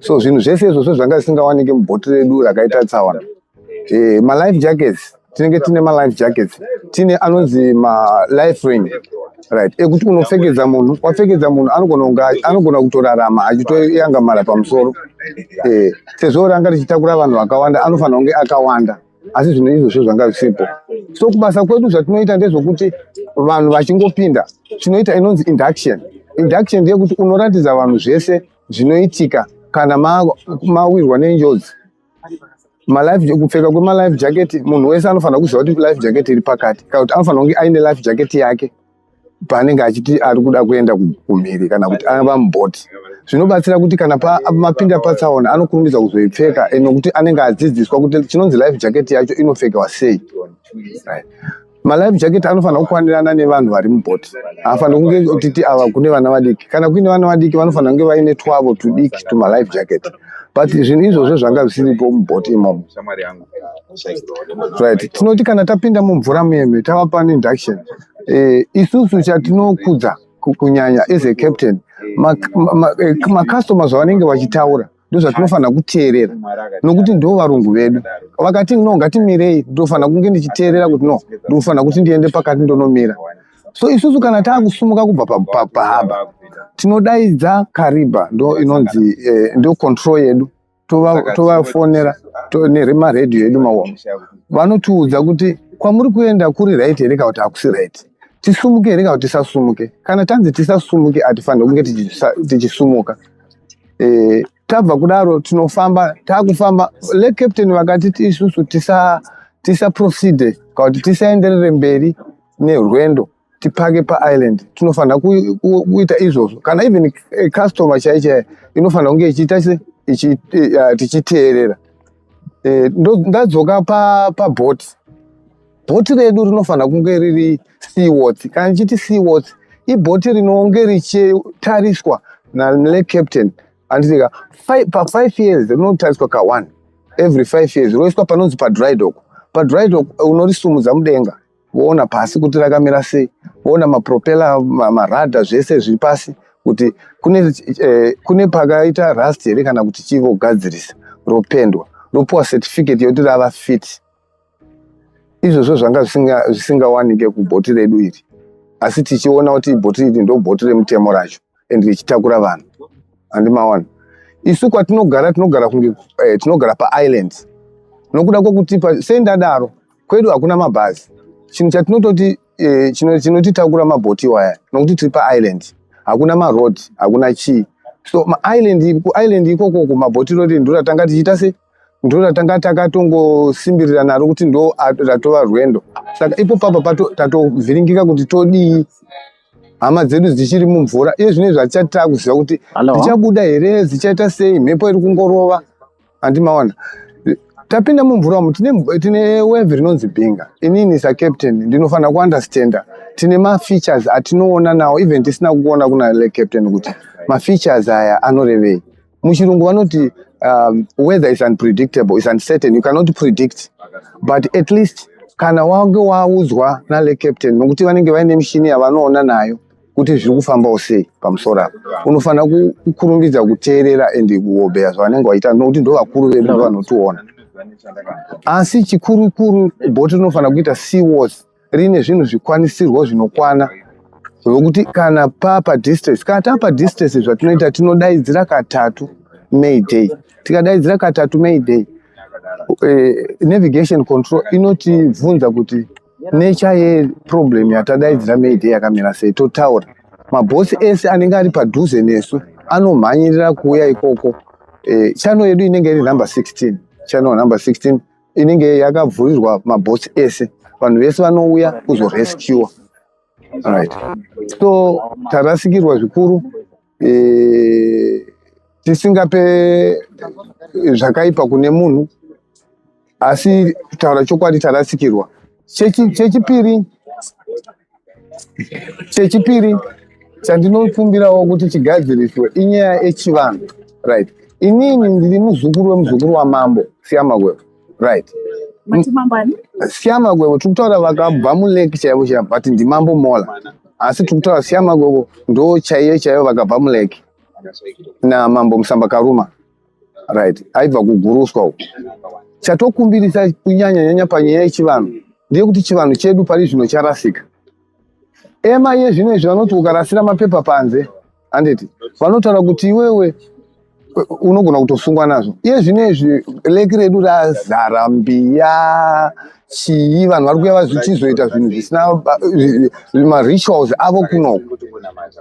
So zvinhu zvese izvozvo zvanga zvisingawanike mubhoti redu rakaita tsaona. Malife jackets tinenge tine malife jackets, tine anonzi malife ring, right, ekuti unopfekedza munhu, wapfekedza munhu anogona kunge anogona kutorarama achitoyangamara pamusoro. Sezvo ranga richitakura vanhu vakawanda, anofanira kunge akawanda, asi zvinhu izvozvo zvanga zvisipo. So kubasa kwedu zvatinoita ndezvokuti vanhu vachingopinda tinoita inonzi induction. Induction ndeyekuti unoratidza vanhu zvese zvinoitika kana mawirwa nenjodzi. Malife, kupfeka kwemalife jacket, munhu wese anofanira kuziva kuti life jacket iri pakati, kana kuti anofanira kunge aine life jacket yake paanenge achiti ari kuda kuenda kumhiri kana kuti ava mubhoti. Zvinobatsira kuti kana mapinda patsaona anokurumidza kuzoipfeka, nokuti anenge adzidziswa kuti chinonzi life jacket yacho inopfekwa sei. Right. Malife jacket anofanira kukwanirana nevanhu vari mubhoti, haafaniri kunge titi ava kune vana vadiki. Kana kuine vana vadiki vanofanira kunge vaine twavo tudiki tumalife jacket, but zvinhu izvozvo zvanga zvisiripo mubhoti imomo. Right, tinoti kana tapinda mumvura muyeme tava pane induction, isusu chatinokudza kunyanya as a captain, macustomer zvavanenge vachitaura ndozvatinofanira kuteerera, nokuti ndo varungu vedu. Vakati no, ngatimirei, ndinofanira kunge ndichiteerera kuti no, ndinofanira kuti ndiende pakati ndonomira. So isusu kana taakusumuka kubva paharbour tinodaidza Kariba, ndo inonzi ndo control yedu, tovafonera nemaredhiyo edu maoma, vanotiudza kuti kwamuri kuenda kuri right here kana kuti hakusi right, tisumuke here kana kuti tisasumuke. Kana tanzi tisasumuke, hatifaniri kunge tichisumuka. Tabva kudaro tinofamba, taakufamba le captain vakatiti isusu tisa proceed kana kuti tisaenderere mberi nerwendo, tipake paisland. Tinofanira kuita izvozvo. Kana even customer chai chai inofanira kunge ichiita se tichiteerera. Ndadzoka pabhoti, bhoti redu rinofanira kunge riri seaworthy. Kana ndichiti seaworthy, ibhoti rinonge richitariswa nale captain, handitika? Pa5 years rinotariswa ka1, every 5 years roiswa panonzi padry dock. Padry dock unorisumudza mudenga, voona pasi kuti rakamira sei, voona mapropeller, marudder, zvese zviri pasi kuti kune pakaita rust here kana kuti chivogadzirisa, ropendwa, ropuwa certificate yekuti rava fit. Izvozvo zvanga zvisingawanike kubhoti redu iri, asi tichiona kuti bhoti iri ndo bhoti remutemo racho and richitakura vanhu, handimaona? Isu kwatinogara tinogara kunge tinogara paisland, nokuda kwokuti sendadaro kwedu hakuna mabhazi. Chinhu chatinototi chinotitakura mabhoti iwaya, nokuti tiri paisland, hakuna maroad, hakuna chii. So maisland, kuisland ikokoko mabhoti roti ndo ratanga tichiita se ndo ratanga takatongosimbirira naro kuti ndo ratova rwendo. Saka ipo papa tatovhiringika kuti todii, hama dzedu dzichiri mumvura. Iye zvino izvi hatichati taakuziva kuti dzichabuda here, dzichaita sei, mhepo iri kungorova, handimaona? Tapinda mumvura umu tine wave rinonzi Binga. Inini sacaptain ndinofanira kuunderstanda tine mafeatures atinoona nawo even tisina kuona kuna le captain kuti mafeatures aya anorevei. Muchirungu vanoti weather is unpredictable, is uncertain, you cannot predict, but at least kana wange waudzwa nale captain, nokuti vanenge vaine mishini yavanoona nayo kuti zviri kufambawo sei pamusoro apa, unofanira kukurumbidza kuteerera and kuobeya zvavanenge vachiita, nokuti ndo vakuru vedu, ndo vanotiona. Asi chikurukuru bhoti rinofanira kuita seaworthy, rine zvinhu zvikwanisirwa zvinokwana. rwekuti kana papa distress, kana tapa distress, zvatinoita tinodaidzira katatu mayday. Tikadaidzira katatu mayday, navigation control inotibvunza kuti nature yeproblem yatadaidzira mayday yakamira sei. Totaura, mabhosi ese anenge ari padhuze nesu anomhanyirira kuuya ikoko. Channel yedu inenge iri number 16. Channel number 16 inenge yakavhurirwa mabhosi ese, vanhu vese vanouya kuzorescua. Right, so tarasikirwa zvikuru, tisingape zvakaipa kune munhu, asi kutaura chokwadi tarasikirwa. Chechipiri chandinokumbirawo kuti chigadziriswe inyaya yechivanhu. Right, inini ndiri muzukuru wemuzukuru wamambo Siyamagwebo. Right, Siyamagwebo tiri kutaura vakabva mulake chaivo chaivo, but ndimambo Mola, asi tiri kutaura Siyamagwebo ndo chaiyo chaivo vakabva mulake namambo Musamba Karuma. Right, aibva kuGuruswa uku. Chatokumbirisa kunyanya nyanya panyaya yechivanhu ndeyekuti chivanhu chedu pari zvino charasika. Ema iye zvino izvi vanoti ukarasira mapepa panze, handiti vanotaura kuti iwewe unogona kutosungwa nazvo. Iye zvino izvi lake redu razara mbiya, chii, vanhu vari kuuya vachizoita zvinhu zvisina marituals avo kunoku,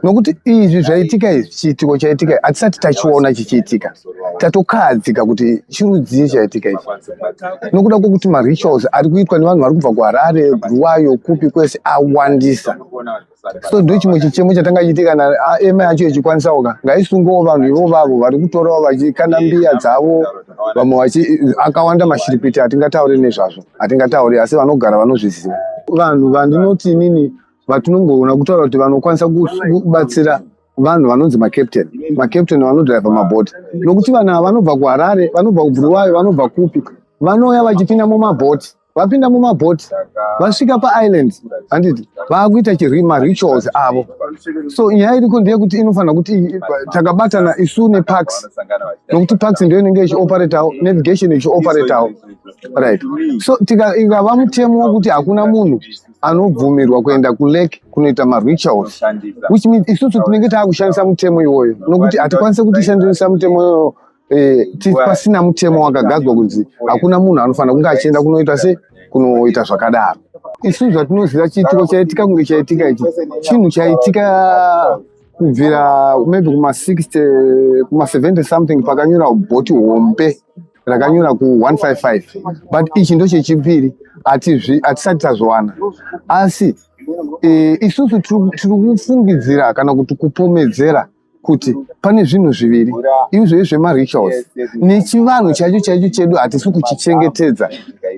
nokuti izvi zvaitika izvi, chiitiko chaitika hatisati tachiona chichiitika. Tatokahadzika kuti chirudzii chaitika ichi, nokuda kwokuti marituals ari kuitwa nevanhu vari kubva kuHarare, Bulawayo, kupi kwese awandisa. So ndo chimwe chichemo chatanga chiitika. Kana ema yacho ichikwanisawo ka, ngaisungewo vanhu ivo vavo vari kutorawo vachikanda mbiya dzavo, vamwe vachi akawanda mashiripiti hatingatauri nezvazvo, hatingatauri, asi vanogara vanozviziva. Vanhu vandinoti inini vatinongoona kutaura kuti vanokwanisa kubatsira vanhu vanonzi macaptain, macaptain vanodhiraivha mabhoti, nokuti vanhu ava vanobva kuHarare, vanobva kuBulawayo, vanobva kupi, vanouya vachipinda mumabhoti. Vapinda mumabhoti, vasvika paisland, handiti vaakuita marituals avo. So nyaya iriko ndeyekuti inofanira kuti takabatana isu neparks, nokuti parks ndio inenge ichioperatawo navigation, ichioperatawo. Right, so ikava mutemo wekuti hakuna munhu anobvumirwa kuenda kulake kunoita marituals, which means isusu tinenge taakushandisa mutemo iwoyo, nokuti hatikwanisi kutishandisa mutemo iwoyo pasina mutemo wakagadzwa kunzi hakuna munhu anofanira kunge achienda kunoita se kunoita zvakadaro. Isu zvatinoziva, chiitiko chaitika kunge chaitika ichi, chinhu chaitika kubvira maybe kuma60, kuma70 something, pakanyura bhoti hombe rakanyura ku155, but ichi ndo chechipiri, hatisati tazviwana. Asi isusu tiri kufungidzira kana kuti kupomedzera kuti pane zvinhu zviviri izvo zvemarituals nechivanhu chaicho chaicho chedu hatisi kuchichengetedza,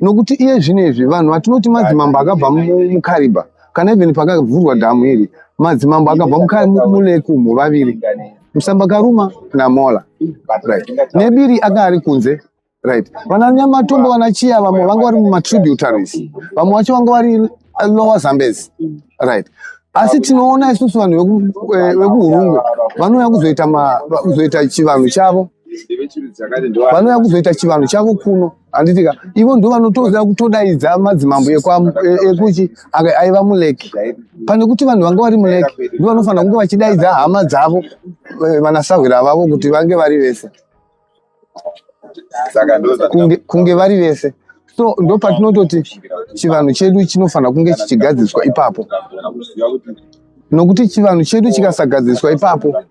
nokuti iye zvino izvi vanhu vatinoti madzimambo akabva muKariba, kana even pakavhurwa dhamu iri, madzimambo akabva mulake umu vaviri, Musamba Karuma naMola. Right, Nebiri anga ari kunze. Right, vana Nyamatombo, vana Chiya, vamwe vanga vari mumatributaries, vamwe vacho vanga vari Lower Zambezi. Right, asi tinoona isusu vanhu vekuHurungwe vanouya kuzoita chivanhu chavo, vanouya kuzoita chivanhu chavo kuno, handitika? Ivo ndo vanotoziva kutodaidza madzimambo ekuchi aiva mulake, pane kuti vanhu vanga vari mulake ndo vanofanira kunge vachidaidza hama dzavo, vanasahwira vavo, kuti vange vari vese, kunge vari vese. So ndo patinototi chivanhu chedu chinofanira kunge chichigadziriswa ipapo, nokuti chivanhu chedu chikasagadziriswa ipapo,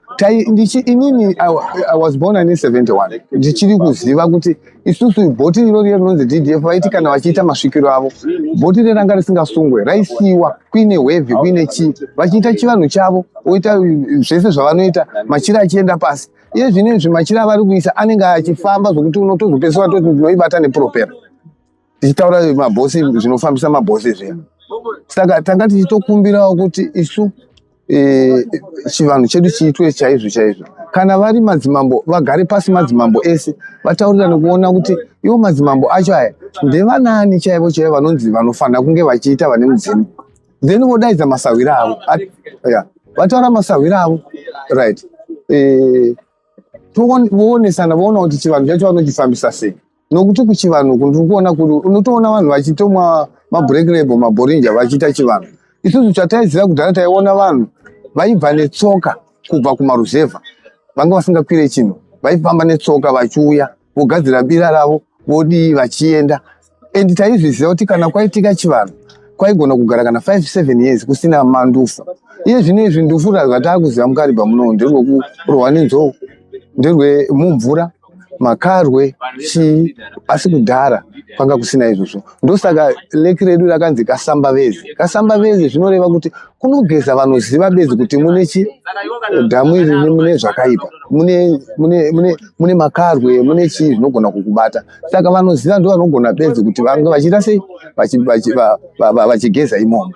inini I was born 1971, ndichiri kuziva kuti isusu bhoti iro riye rinonzi DDF, vaiti kana vachiita masvikiro avo, bhoti reranga risingasungwe, raisiyiwa kuine wave, kuine chii, vachiita chivanhu chavo, oita zvese zvavanoita, machira achienda pasi. Iye zvino izvi machira avari kuisa anenge achifamba zvokuti unotozopedzisira toti ndinoibata nepropeller, tichitaura mabhosi, zvinofambisa mabhosi zviya. Saka tanga tichitokumbirawo kuti isu chivanhu chedu chiitwe chaizvo chaizvo. Kana vari madzimambo, vagare pasi madzimambo ese, vataurirane kuona kuti iwo madzimambo acho aya ndevanani chaivo chaivo vanonzi vanofanira kunge vachiita vane mudzimu, then vodaidza masahwira avo. Yeah. Vataura masahwira avo, right, voonesana, voona kuti chivanhu chacho vanochifambisa sei, nokuti kuchivanhu uku ndiri kuona kuti unotoona vanhu vachitomwa mablack Label, maBorinja, vachiita chivanhu. Isusu chataiziva kudhara, taiona vanhu Vaibva netsoka kubva kumaruzevha, vanga vasingakwire chinhu, vaifamba netsoka vachiuya vogadzira bira ravo vodii vachienda. And taizviziva kuti kana kwaitika chivanhu kwaigona kugara kana 5 7 years kusina mandufu. Iye zvino izvi ndufu zvataakuziva muKaribha muno nderwekurohwa nenzou, nderwemumvura, makarwe, chii, asi kudhara kwanga kusina izvozvo. Ndosaka lake redu rakanzi Kasambavezi. Kasambavezi zvinoreva kuti kunogeza vanoziva bedzi kuti mune chi dhamu iri mune zvakaipa, mune, mune, mune, mune makarwe, mune chii zvinogona kukubata. Saka vanoziva ndo vanogona bedzi kuti vange vachiita sei, vachigeza imomo.